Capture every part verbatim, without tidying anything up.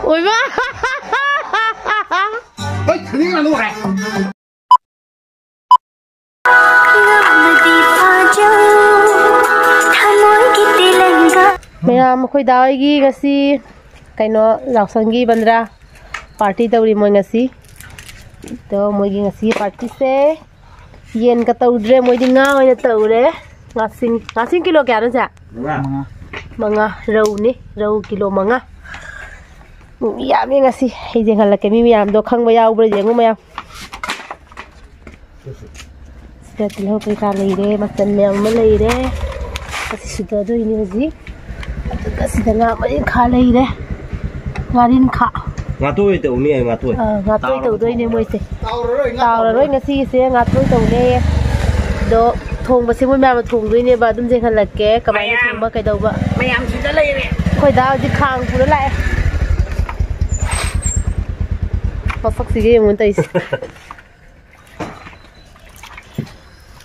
ꯑꯣꯏꯃꯥ! ꯍꯩ, ꯈꯪꯅꯤꯡ ꯉꯥꯅꯨ ꯍꯥꯏ꯫ ꯃꯌꯥꯝ, ꯑꯩꯈꯣꯏ ꯗꯥ ꯍꯣꯏꯒꯤ ꯉꯁꯤ ꯀꯩꯅꯣ, ꯌꯥꯎꯁꯪꯒꯤ ꯕꯟꯗ꯭ꯔꯥ ꯄꯥꯔꯇꯤ ꯇꯧꯔꯤ ꯃꯣꯏ ꯉꯁꯤ꯫ ꯑꯗꯣ ꯃꯣꯏꯒꯤ ꯉꯁꯤ ꯄꯥꯔꯇꯤꯁꯦ ꯌꯦꯟꯒ ꯇꯧꯗ꯭ꯔꯦ, ꯃꯣꯏꯗꯤ ꯉꯥ ꯑꯣꯏꯅ ꯇꯧꯔꯦ꯫ ꯉꯥꯁꯤꯡ, ꯉꯥꯁꯤꯡ ꯀꯤꯂꯣ ꯀꯌꯥꯅꯣ ꯁꯦ? ꯃꯉꯥ꯫ ꯃꯉꯥ꯫ ꯔꯧꯅꯤ, ꯔꯧ ꯀꯤꯂꯣ ꯃꯉꯥ꯫ ꯎꯝ, ꯌꯥꯝꯃꯦ ꯉꯁꯤ꯫ ꯑꯩ ꯌꯦꯡꯍꯜꯂꯛꯀꯦ, ꯃꯤ ꯃꯌꯥꯝꯗꯣ ꯈꯪꯕ ꯌꯥꯎꯕ꯭ꯔꯥ ꯌꯦꯡꯉꯨ ꯃꯌꯥꯝ꯫ ꯁꯤꯗ ꯇꯤꯜꯍꯧ ꯀꯩꯀꯥ ꯂꯩꯔꯦ, ꯃꯆꯜ ꯃꯌꯥꯝ ꯑꯃ ꯂꯩꯔꯦ꯫ ꯑꯁꯤ ꯁꯨꯗꯗꯣꯏꯅꯤ ꯍꯧꯖꯤꯛ꯫ ꯑꯗꯨꯒ ꯁꯤꯗ ꯉꯥ ꯃꯔꯤꯟꯈꯥ ꯂꯩꯔꯦ꯫ ꯉꯥꯔꯤꯟꯈꯥ꯫ ꯉꯥꯇꯣꯏ ꯑꯣꯏ ꯇꯧꯅꯤ, ꯉꯥꯇꯣꯏ꯫ ꯑꯥ, ꯉꯥꯇꯣꯏ ꯇꯥꯎꯔꯒ ꯇꯧꯗꯣꯏꯅꯦ ꯊꯣꯡꯉꯣ꯫ ꯃꯣꯏꯁꯦ꯫ ꯇꯥꯎꯔꯔꯣꯏ, ꯉꯥ ꯇꯥꯎꯔꯔꯣꯏ, ꯇꯥꯎꯔꯔꯣꯏ꯫ ꯉꯁꯤꯒꯤꯁꯦ ꯉꯥꯇꯣꯏ ꯇꯧꯅꯦꯌꯦ꯫ ꯑꯗꯣ ꯊꯣꯡꯕꯁꯦ ꯃꯣꯏ ꯃꯌꯥꯝꯅ ꯊꯣꯡꯗꯣꯏꯅꯦꯕ, ꯑꯗꯨꯝ ꯌꯦꯡꯍꯜꯂꯛꯀꯦ ꯀꯃꯥꯏꯅ ꯃꯌꯥꯝ꯫ ꯊꯣꯡꯕ ꯀꯩꯗꯧꯕ꯫ ꯃꯌꯥꯝ ꯁꯤꯗ ꯂꯩꯔꯦ꯫ ꯑꯩꯈꯣꯏ ꯗꯥ ꯍꯧꯖꯤꯛ ꯈꯥꯡ ꯄꯨꯔ ꯂꯥꯛꯑꯦ꯫ ꯃꯁꯛꯁꯤꯒ ꯌꯦꯡꯉꯨ ꯇꯧꯔꯤꯁꯦ꯫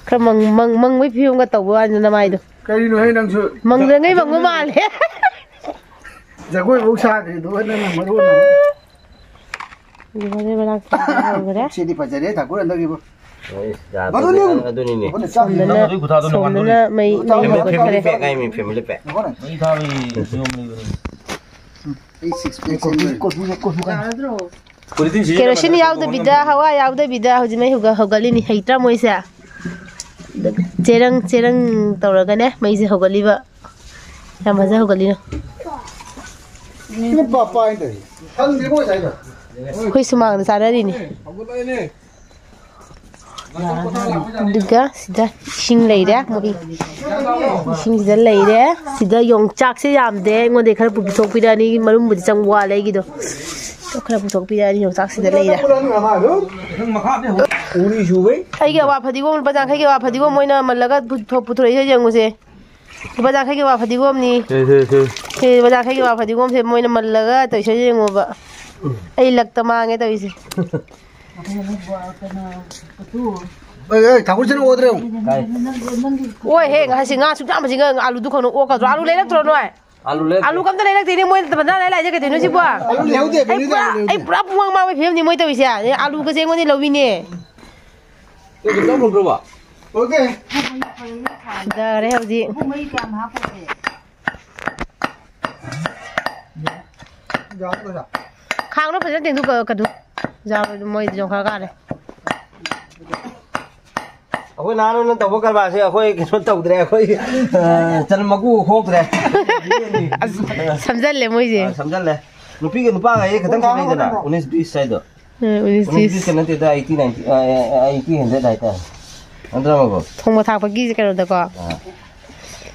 ꯈꯔ ꯃꯪ-, ꯃꯪ-, ꯃꯪꯕꯩ ꯐꯤꯕꯝꯒ ꯇꯧꯕ ꯋꯥꯅꯤꯗ ꯅꯃꯥꯏꯗꯣ꯫ ꯀꯔꯤꯅꯣꯍꯦ ꯅꯪꯁꯨ? ꯃꯪꯗꯉꯩ ꯃꯪꯕ ꯃꯥꯜꯂꯦ꯫ ꯖꯒꯣꯏꯐꯧ ꯁꯥꯗ꯭ꯔꯤꯗꯨꯒ ꯅꯪꯅ ꯃꯔꯣꯟ ꯑꯃ꯫ ꯂꯣꯏꯔꯦ, ꯃꯅꯥꯛꯇ ꯍꯧꯈ꯭ꯔꯦ꯫ ꯁꯤꯗꯤ ꯐꯖꯔꯦ, ꯊꯥꯀꯨꯔ ꯍꯟꯗꯛꯀꯤꯕꯨ꯫ ꯑꯩꯁ, ꯌꯥꯗ꯭ꯔꯦ꯫ ꯕꯥꯗꯣꯟ ꯌꯦꯡꯉꯨ꯫ ꯑꯗꯨꯅꯤꯅꯦ꯫ ꯁꯣꯝꯗꯅ, ꯑꯗꯨꯏ ꯈꯨꯊꯥꯗꯨꯅ ꯁꯣꯝꯗꯅ ꯀꯃꯥꯏꯅ ꯃꯩ, ꯇꯧꯔꯤꯅꯣ? ꯃꯩ ꯐꯦꯃꯤꯂꯤ ꯍꯧꯒꯠꯈ꯭ꯔꯦ꯫ ꯄꯦꯛ ꯍꯥꯏꯃꯤ, ꯐꯦꯃꯤꯂꯤ ꯄꯦꯛ꯫ ꯌꯦꯡꯉꯣꯅꯦ꯫ ꯃꯩ ꯊꯥꯕꯒꯤ ꯌꯣꯝꯂꯤꯕꯅꯤ꯫ ꯑꯩ ꯁꯤꯛꯁ ꯄꯦꯛ ꯁꯦꯝꯗꯣꯏꯅꯦ꯫ Coffee, coffee, coffee. ꯌꯥꯔꯗ꯭ꯔꯣ? ꯄꯣꯂꯤꯊꯤꯟ ꯁꯤꯖꯤꯟꯅꯕ ꯀꯦꯔꯣꯁꯤꯟ ꯅꯠꯇ꯭ꯔꯣ? ꯌꯥꯎꯗꯕꯤꯗ, ꯍꯋꯥꯏ ꯌꯥꯎꯗꯕꯤꯗ ꯍꯧꯖꯤꯛ ꯃꯩ ꯍꯧꯒ-, ꯍꯧꯒꯠꯂꯤꯅꯤ꯫ ꯍꯩꯇ꯭ꯔꯥ ꯃꯣꯏꯁꯦ? ꯆꯦꯔꯪ, ꯆꯦꯔꯪ ꯇꯧꯔꯒꯅꯦ ꯃꯩꯁꯦ ꯍꯧꯒꯠꯂꯤꯕ꯫ ꯌꯥꯝ ꯐꯖ ꯍꯧꯒꯠꯂꯤꯅ꯫ ꯅꯨꯄꯥ ꯄꯥꯏꯗ꯭ꯔꯦ꯫ ꯈꯪꯗꯦ ꯃꯣꯏ ꯁꯥꯏꯗꯣ꯫ ꯑꯩꯈꯣꯏ ꯁꯨꯃꯥꯡꯗ ꯆꯥꯅꯔꯤꯅꯤ꯫ ꯍꯧꯒꯠꯂꯛꯑꯦꯅꯦ꯫ ꯑꯗꯨꯒ ꯁꯤꯗ ꯏꯁꯤꯡ ꯂꯩꯔꯦ꯫ ꯃꯣꯏ ꯏꯁꯤꯡꯁꯤꯗ ꯂꯩꯔꯦ꯫ ꯁꯤꯗ ꯌꯣꯡꯆꯥꯛꯁꯦ ꯌꯥꯝꯗꯦ꯫ ꯑꯩꯉꯣꯟꯗꯩ ꯈꯔ ꯄꯨꯊꯣꯛꯄꯤꯔꯛꯑꯅꯤ꯫ ꯃꯔꯨꯝꯕꯨꯗꯤ ꯆꯪꯕ ꯋꯥꯠꯂꯦ ꯑꯩꯒꯤꯗꯣ꯫ ꯈꯔ ꯄꯨꯊꯣꯛꯄꯤꯔꯛꯑꯅꯤ꯫ ꯌꯣꯡꯆꯥꯛꯁꯤꯗ ꯂꯩꯔꯦ꯫ ꯃꯊꯪ ꯃꯈꯥꯗꯤ ꯍꯧ-, ꯎꯔꯤ ꯁꯨꯕꯩ꯫ ꯑꯩꯒꯤ ꯑꯋꯥ ꯐꯗꯤꯒꯣꯝ, ꯂꯨꯄꯥ ꯌꯥꯡꯈꯩꯒꯤ ꯑꯋꯥ ꯐꯗꯤꯒꯣꯝ ꯃꯣꯏꯅ ꯃꯜꯂꯒ ꯄꯨꯊꯣꯛ-, ꯄꯨꯊꯣꯔꯛꯏꯁꯦ ꯌꯦꯡꯉꯨꯁꯦ꯫ ꯂꯨꯄꯥ ꯌꯥꯡꯈꯩꯒꯤ ꯑꯋꯥ ꯐꯗꯤꯒꯣꯝꯅꯤ꯫ ꯁꯦ, ꯁꯦ, ꯁꯦ꯫ ꯁꯦ, ꯂꯨꯄꯥ ꯌꯥꯡꯈꯩꯒꯤ ꯑꯋꯥ ꯐꯗꯤꯒꯣꯝꯁꯦ ꯃꯣꯏꯅ ꯃꯜꯂꯒ ꯇꯧꯔꯤꯁꯦ ꯌꯦꯡꯉꯣꯕ꯫ ꯑꯩ ꯂꯛꯇ ꯃꯥꯡꯉꯦ ꯇꯧꯔꯤꯁꯦ꯫ ꯑꯦ, ꯑꯦ, ꯊꯥꯡꯒꯨꯜꯁꯤꯅ ꯑꯣꯗ꯭ꯔꯦ ꯑꯃꯨꯛ꯫ ꯀꯥꯏ? ꯑꯣꯏ ꯍꯦ, ꯉꯁꯤ ꯉꯥ ꯁꯨꯛ ꯌꯥꯝꯕꯁꯤꯒ ꯑꯂꯨꯗꯨ ꯈꯪꯅ ꯑꯣꯛꯀꯗ꯭ꯔꯣ? ꯑꯂꯨ ꯂꯩꯔꯛꯇ꯭ꯔꯣ ꯅꯣꯏ? ꯑꯂꯨ ꯂꯩꯔꯛꯇꯦ꯫ ꯑꯂꯨ ꯀꯝꯇ ꯂꯩꯔꯛꯇꯦꯅꯦ, ꯃꯣꯏ ꯕꯟꯗꯥ ꯂꯩ ꯂꯥꯏꯁꯦ ꯀꯩꯗꯧꯅꯣ ꯁꯤꯕꯣ? ꯑꯂꯨ ꯂꯩꯍꯧꯗꯦ, ꯑꯩ ꯕꯦꯅꯨꯗ ꯄꯨꯔꯥ, ꯑꯂꯨ ꯂꯩꯍꯧꯗꯦ꯫ ꯑꯩ ꯄꯨꯔꯥ ꯄꯨꯡꯃꯥꯡ ꯃꯥꯡꯕꯩ ꯐꯤꯕꯝꯅꯤ ꯃꯣꯏ ꯇꯧꯔꯤꯁꯦ꯫ ꯑꯂꯨꯒꯁꯦ ꯑꯩꯉꯣꯟꯗ ꯂꯧꯕꯤꯅꯦ꯫ ꯑꯦ, ꯀꯩꯅꯣ ꯇꯧꯈ꯭ꯔꯕꯣ? ꯑꯣꯀꯦ꯫ ꯐꯖꯔꯦ ꯍꯧꯖꯤꯛ꯫ ꯌꯥꯗ꯭ꯔꯣ? ꯈꯥꯡꯅ ꯐꯖꯅ ꯇꯦꯡꯊꯣꯛ ꯀ-, ꯀꯗꯨ꯫ ꯌꯥꯔꯣꯏ, ꯃꯣꯏꯗꯤ ꯌꯣꯡꯈꯥ ꯀꯥꯔꯦ꯫ ꯑꯩꯈꯣꯏ ꯅꯍꯥꯟ ꯑꯣꯏꯅ ꯇꯧꯕ ꯀꯔꯕꯥꯔꯁꯦ ꯑꯩꯈꯣꯏ ꯀꯩꯅꯣ ꯇꯧꯗ꯭ꯔꯦ, ꯑꯩꯈꯣꯏ, ꯑ, ꯆꯅꯝ ꯃꯀꯨ ꯈꯣꯛꯇ꯭ꯔꯦ꯫ ꯑꯁ, ꯁꯝꯖꯜꯂꯦ ꯃꯣꯏꯁꯦ꯫ ꯑ, ꯁꯝꯖꯜꯂꯦ꯫ ꯅꯨꯄꯤꯒ ꯅꯨꯄꯥꯒ ꯑꯩ ꯈꯤꯇꯪ ꯈꯦꯠꯅꯩꯗꯅ, ꯎꯅꯤꯁ ꯕꯤꯁ ꯍꯥꯏꯗꯣ꯫ ꯑ, ꯎꯅꯤꯁ ꯎꯅꯤꯁ ꯕꯤꯁ꯫ ꯕꯤꯁ ꯀ ꯅꯠꯇꯦꯗ, ꯑꯩꯠꯇꯤ ꯅꯥꯏꯟꯇꯤ, ꯑ, ꯑ, ꯑꯩꯠꯇꯤ ꯍꯟꯗ꯭ꯔꯦꯠ ꯍꯥꯏꯇꯥꯔꯦ꯫ ꯅꯠꯇ꯭ꯔꯣ, ꯃꯕꯨ? ꯊꯣꯡꯕ ꯊꯥꯛꯄꯒꯤ ꯀꯩꯅꯣꯗꯀꯣ꯫ ꯑ꯫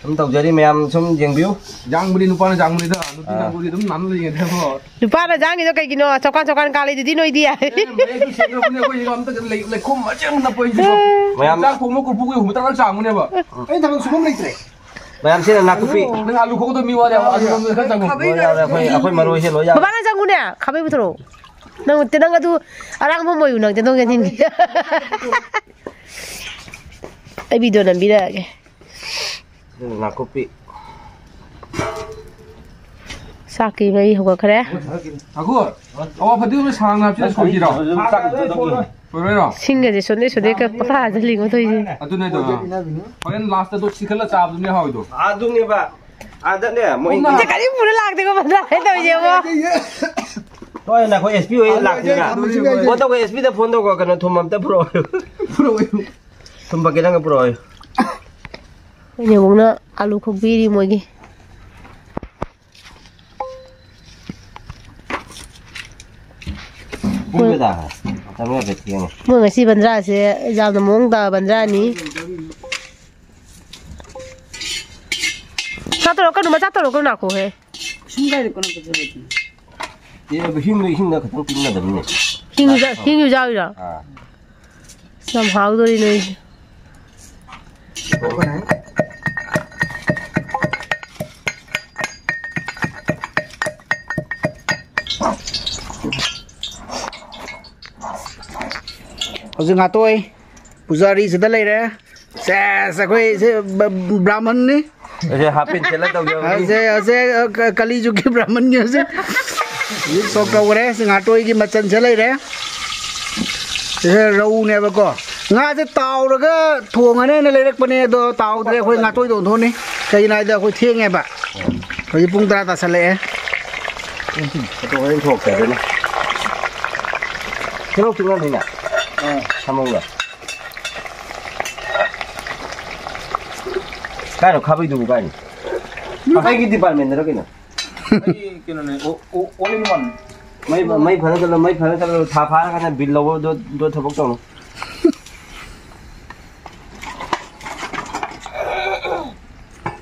ꯁꯨꯝ ꯇꯧꯖꯔꯤ ꯃꯌꯥꯝ, ꯁꯨꯝ ꯌꯦꯡꯕꯤꯌꯨ꯫ ꯌꯥꯡꯕꯗꯤ ꯅꯨꯄꯥꯅ ꯌꯥꯡꯕꯅꯤꯗ, ꯅꯨꯄꯤ ꯑꯥ꯫ ꯅꯪꯕꯨꯗꯤ ꯑꯗꯨꯝ ꯅꯥꯟꯅ ꯂꯩꯒꯗꯕꯣ꯫ ꯅꯨꯄꯥꯅ ꯌꯥꯡꯉꯤꯗꯣ ꯀꯩꯒꯤꯅꯣ? ꯆꯧꯀꯥꯟ ꯆꯧꯀꯥꯟ ꯀꯥꯜꯂꯤꯗꯨꯗꯤ ꯅꯣꯏꯗꯤ꯫ ꯑꯦ, ꯃꯌꯦꯛꯇꯨ ꯁꯦꯡꯗ꯭ꯔꯕꯅꯦ, ꯑꯩꯈꯣꯏ ꯑꯝꯇ ꯂꯩ-, ꯂꯩꯈꯣꯝ ꯃꯆꯦꯠ ꯑꯃ ꯅꯞꯄ ꯑꯩꯁꯤꯕꯣ꯫ ꯃꯌꯥꯝ ꯆꯥꯛ ꯊꯣꯡꯕ ꯀꯣꯔꯐꯨ ꯀꯨꯏ ꯍꯨꯝꯐꯨꯇꯔꯥ ꯆꯥꯡꯕꯅꯦꯕ꯫ ꯑꯩ ꯊꯕꯛ ꯁꯨꯐꯝ ꯂꯩꯇ꯭ꯔꯦ꯫ ꯃꯌꯥꯝ ꯁꯤꯅ ꯅꯥꯀꯨꯞꯄꯤ꯫ ꯅꯪ ꯑꯥꯂꯨ ꯈꯣꯛꯀꯗꯕ ꯃꯤ ꯋꯥꯠꯂꯦ, ꯑꯥꯂꯨ ꯈꯣꯛꯀꯗꯕ ꯈꯔ ꯆꯪꯉꯨ꯫ ꯂꯣꯏ ꯌꯥꯎꯔꯦ, ꯑꯩꯈꯣꯏ, ꯑꯩꯈꯣꯏ ꯃꯔꯣꯏꯁꯦ ꯂꯣꯏ ꯌꯥꯎꯔꯦ꯫ ꯕꯕꯥ, ꯅꯪ ꯆꯪꯉꯨꯅꯦ, ꯈꯥꯕꯩ ꯄꯨꯊꯣꯔꯛꯑꯣ꯫ ꯅꯪ, ꯅꯪ ꯑꯗꯨ ꯑꯔꯥꯡꯕ ꯑꯃ ꯑꯣꯏꯌꯨ, ꯅꯪ ꯇꯦꯟꯗꯣꯡ ꯆꯦꯟꯁꯤꯟꯒꯦ꯫ ꯑꯩ ꯚꯤꯗꯤꯑꯣ ꯅꯝꯕꯤꯔꯛꯑꯒꯦ꯫ ꯅꯥꯀꯨꯞꯄꯤ꯫ ꯆꯥꯛꯀꯤ ꯃꯩ ꯍꯧꯒꯠꯈ꯭ꯔꯦ꯫ ꯉꯥꯏꯈꯣ꯫ ꯑꯋꯥ ꯐꯗꯤꯒꯣꯝ ꯁꯥꯡꯅ ꯍꯥꯞꯆꯤꯜꯂ ꯁꯣꯏꯁꯤꯔꯣ? ꯁꯣꯏꯔꯣꯏꯔꯣ? ꯁꯤꯡꯒꯁꯦ ꯁꯣꯟꯗꯩ ꯁꯣꯟꯗꯩ ꯀꯛꯄ ꯍꯥꯏꯖꯤꯜꯂꯤꯉꯣ ꯇꯧꯔꯤꯁꯦ꯫ ꯑꯗꯨꯅꯦ ꯑꯗꯣ꯫ ꯍꯣꯔꯦꯟ ꯂꯥꯁꯇ ꯑꯗꯨ ꯁꯤꯈꯠꯂ ꯆꯥꯕꯗꯨꯅꯦ ꯍꯥꯎꯔꯤꯗꯣ꯫ ꯑꯗꯨꯅꯦꯕ꯫ ꯑꯗꯅꯦ, ꯃꯣꯏ ꯀꯨꯝꯅ ꯏꯁꯦ ꯀꯔꯤꯝ ꯄꯨꯔ ꯂꯥꯛꯇꯦꯀꯣ, ꯃꯊꯥ ꯁꯥꯏ ꯇꯧꯔꯤꯁꯦ, ꯌꯦꯡꯉꯣ꯫ ꯍꯣꯏ, ꯅꯈꯣꯏ ꯑꯦꯁ ꯄꯤ ꯍꯣꯏ ꯂꯥꯛꯇꯦꯅ꯫ ꯐꯣꯟ ꯇꯧꯒꯦ, ꯑꯦꯁ ꯄꯤꯗ ꯐꯣꯟ ꯇꯧꯒꯣ, ꯀꯩꯅꯣ, ꯊꯨꯝ ꯑꯝꯇ ꯄꯨꯔꯛꯑꯣ꯫ ꯄꯨꯔꯛꯑꯣ꯫ ꯊꯨꯝ ꯄꯥꯀꯦꯠ ꯑꯃꯒ ꯄꯨꯔꯛꯑꯣ꯫ ꯑꯩꯈꯣꯏ ꯅꯦꯕꯣꯛꯅ ꯑꯂꯨ ꯈꯣꯛꯄꯤꯔꯤ ꯃꯣꯏꯒꯤ꯫ ꯄꯨꯡ ꯀꯌꯥ ꯇꯥꯔꯦ? ꯃꯇꯝ ꯌꯥꯝ ꯊꯦꯡꯉꯦ꯫ ꯃꯣꯏ ꯉꯁꯤ ꯕꯟꯗ꯭ꯔꯥꯁꯦ ꯌꯥꯝꯅ ꯃꯑꯣꯡ ꯇꯥꯕ ꯕꯟꯗ꯭ꯔꯥꯅꯤ꯫ ꯆꯥ ꯇꯧꯔꯛꯀꯅꯨ, ꯃꯆꯥ ꯇꯧꯔꯛꯀꯅꯨ, ꯅꯥꯈꯣꯍꯦ꯫ ꯏꯁꯤꯡ ꯀꯥꯏꯗ ꯀꯣꯟꯅ ꯄꯤꯖꯔꯒꯦ? ꯑꯦ, ꯑꯗꯨ ꯍꯤꯡꯗ, ꯍꯤꯡꯗ ꯈꯤꯇꯪ ꯇꯤꯡꯒꯗꯕꯅꯤꯅꯦ꯫ ꯍꯤꯡꯁꯨ ꯆꯥ-, ꯍꯤꯡꯁꯨ ꯆꯥꯔꯤꯔꯣ? ꯑꯥ꯫ ꯑꯁ, ꯌꯥꯝ ꯍꯥꯎꯗꯣꯔꯤ ꯅꯣꯏꯁꯦ꯫ ꯍꯧꯖꯤꯛ ꯉꯥꯇꯣꯏ꯫ ꯄꯨꯖꯥꯔꯤꯁꯤꯗ ꯂꯩꯔꯦ꯫ ꯁꯦꯁ, ꯑꯩꯈꯣꯏ ꯁꯤ ꯕ-, ꯕ꯭ꯔꯥꯍꯃꯟꯅꯤ꯫ ꯑꯁꯦ ꯍꯥꯞ ꯄꯦꯟ ꯁꯦꯠꯂ ꯇꯧꯖꯕꯅꯤ꯫ ꯑꯁꯦ, ꯑꯁꯦ, ꯑ, ꯀ-, ꯀꯂꯤ ꯖꯨꯒꯀꯤ ꯕ꯭ꯔꯥꯍꯃꯟꯒꯤ ꯍꯧꯖꯤꯛ꯫ ꯍꯧꯖꯤꯛ ꯁꯣꯛ ꯇꯧꯈ꯭ꯔꯦ꯫ ꯁꯤ ꯉꯥꯇꯣꯏꯒꯤ ꯃꯆꯜꯁꯦ ꯂꯩꯔꯦ꯫ ꯁꯤꯁꯦ ꯔꯧꯅꯦꯕꯀꯣ꯫ ꯉꯥꯁꯦ ꯇꯥꯎꯔꯒ ꯊꯣꯡꯉꯅꯦꯅ ꯂꯩꯔꯛꯄꯅꯦ, ꯑꯗꯣ ꯇꯥꯎꯗ꯭ꯔꯦ꯫ ꯑꯩꯈꯣꯏ ꯉꯥꯇꯣꯏꯗ ꯑꯣꯟꯊꯣꯛꯑꯅꯤ꯫ ꯀꯩꯒꯤꯅꯣ ꯍꯥꯏꯗꯤ ꯑꯩꯈꯣꯏ ꯊꯦꯡꯉꯦꯕ꯫ ꯍꯧꯖꯤꯛ ꯄꯨꯡ ꯇꯔꯥ ꯇꯥꯁꯜꯂꯛꯑꯦ꯫ ꯑꯗꯣ ꯍꯣꯔꯦꯟ ꯊꯣꯛꯇ꯭ꯔꯦ ꯑꯗꯨꯅ꯫ ꯁꯦꯔꯧ ꯆꯤꯡꯉꯝꯅꯤꯅꯦ꯫ ꯑꯥ꯫ ꯁꯥꯃꯧꯗ꯫ ꯀꯥꯏꯅꯣ ꯈꯥꯕꯩꯗꯨꯕꯨ ꯀꯥꯏꯅꯣ? ꯑꯩꯒꯤ ꯗꯤꯄꯥꯔꯠꯃꯦꯟꯗꯔ ꯀꯩꯅꯣ? ꯑꯩ ꯀꯩꯅꯣꯅꯦ, ꯑꯣ, ꯑꯣ, all in one꯫ ꯃꯩ, ꯃꯩ ꯐꯅ ꯆꯠꯂꯣ, ꯃꯩ ꯐꯅ ꯆꯠꯂꯣ꯫ ꯊꯥ ꯐꯥꯔꯀꯥꯟꯗ ꯕꯤꯜ ꯂꯧꯕꯗꯣ, ꯑꯗꯣ ꯊꯕꯛ ꯇꯧꯅꯨ꯫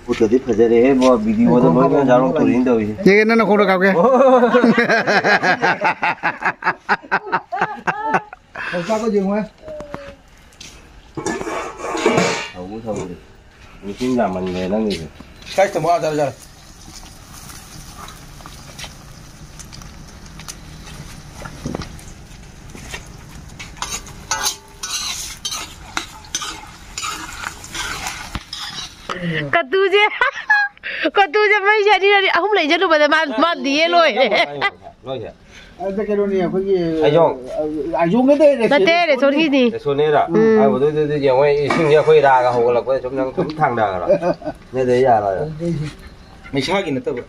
ꯈꯨꯠꯀꯗꯤ ꯐꯖꯔꯦꯍꯦ ꯕꯣ, ꯚꯤꯗꯤꯑꯣꯗ ꯂꯣꯏꯅ ꯖꯥꯔꯣ ꯇꯧꯔꯤꯅ ꯇꯧꯔꯤꯁꯦ꯫ ꯌꯦꯡꯒꯦ, ꯅꯪ ꯅꯈꯣꯡꯗꯣ ꯀꯥꯞꯀꯦ꯫ ꯑꯣ꯫ ꯆꯥꯛ ꯆꯥꯕ ꯌꯦꯡꯉꯨꯍꯦ꯫ ꯁꯧꯕ ꯁꯧꯔꯦ꯫ ꯃꯤꯁꯤꯡ ꯌꯥꯝꯃꯟꯈ꯭ꯔꯦ ꯅꯪꯒꯤꯁꯦ꯫ ꯀꯥꯏ ꯊꯝꯃꯣ? ꯑꯥ, ꯌꯥꯔꯦ, ꯌꯥꯔꯦ꯫ ꯀꯇꯨꯁꯦ꯫ ꯀꯇꯨꯁꯦ ꯃꯩꯁꯦ ꯑꯅꯤ, ꯑꯅꯤ, ꯑꯍꯨꯝ ꯂꯩꯁꯜꯂꯨꯕꯗ ꯃꯥ, ꯃꯥ ꯗꯤꯌꯦ ꯂꯣꯏꯔꯦ꯫ ꯂꯣꯏꯁꯦ꯫ ꯑꯗ ꯀꯩꯅꯣꯅꯤ, ꯑꯩꯈꯣꯏꯒꯤ, ꯑꯥꯏꯖꯣꯡ꯫ ꯑꯥꯏꯖꯣꯡ ꯅꯠꯇꯦ, ꯅꯠꯇꯦ, ꯔꯦꯁꯇꯣꯔꯦꯟꯒꯤ꯫ ꯔꯦꯁꯇꯣꯔꯦꯟꯒꯤꯅꯤ꯫ ꯔꯦꯁꯇꯣꯔꯦꯟꯔ? ꯎꯝ꯫ ꯍꯥꯏꯕꯗꯨꯗꯤ ꯌꯦꯡꯉꯣ, ꯏꯁꯤꯡꯁꯦ ꯑꯩꯈꯣꯏ ꯔꯥꯒ ꯍꯧꯒꯠꯂꯛꯄꯗ ꯁꯨꯝ ꯅꯪ ꯁꯨꯝ ꯊꯥꯡꯊꯈ꯭ꯔꯣ꯫ ꯅꯠꯇꯦ, ꯌꯥꯔꯣꯏ꯫ ꯃꯩꯁꯥꯒꯤ ꯅꯠꯇꯕ꯫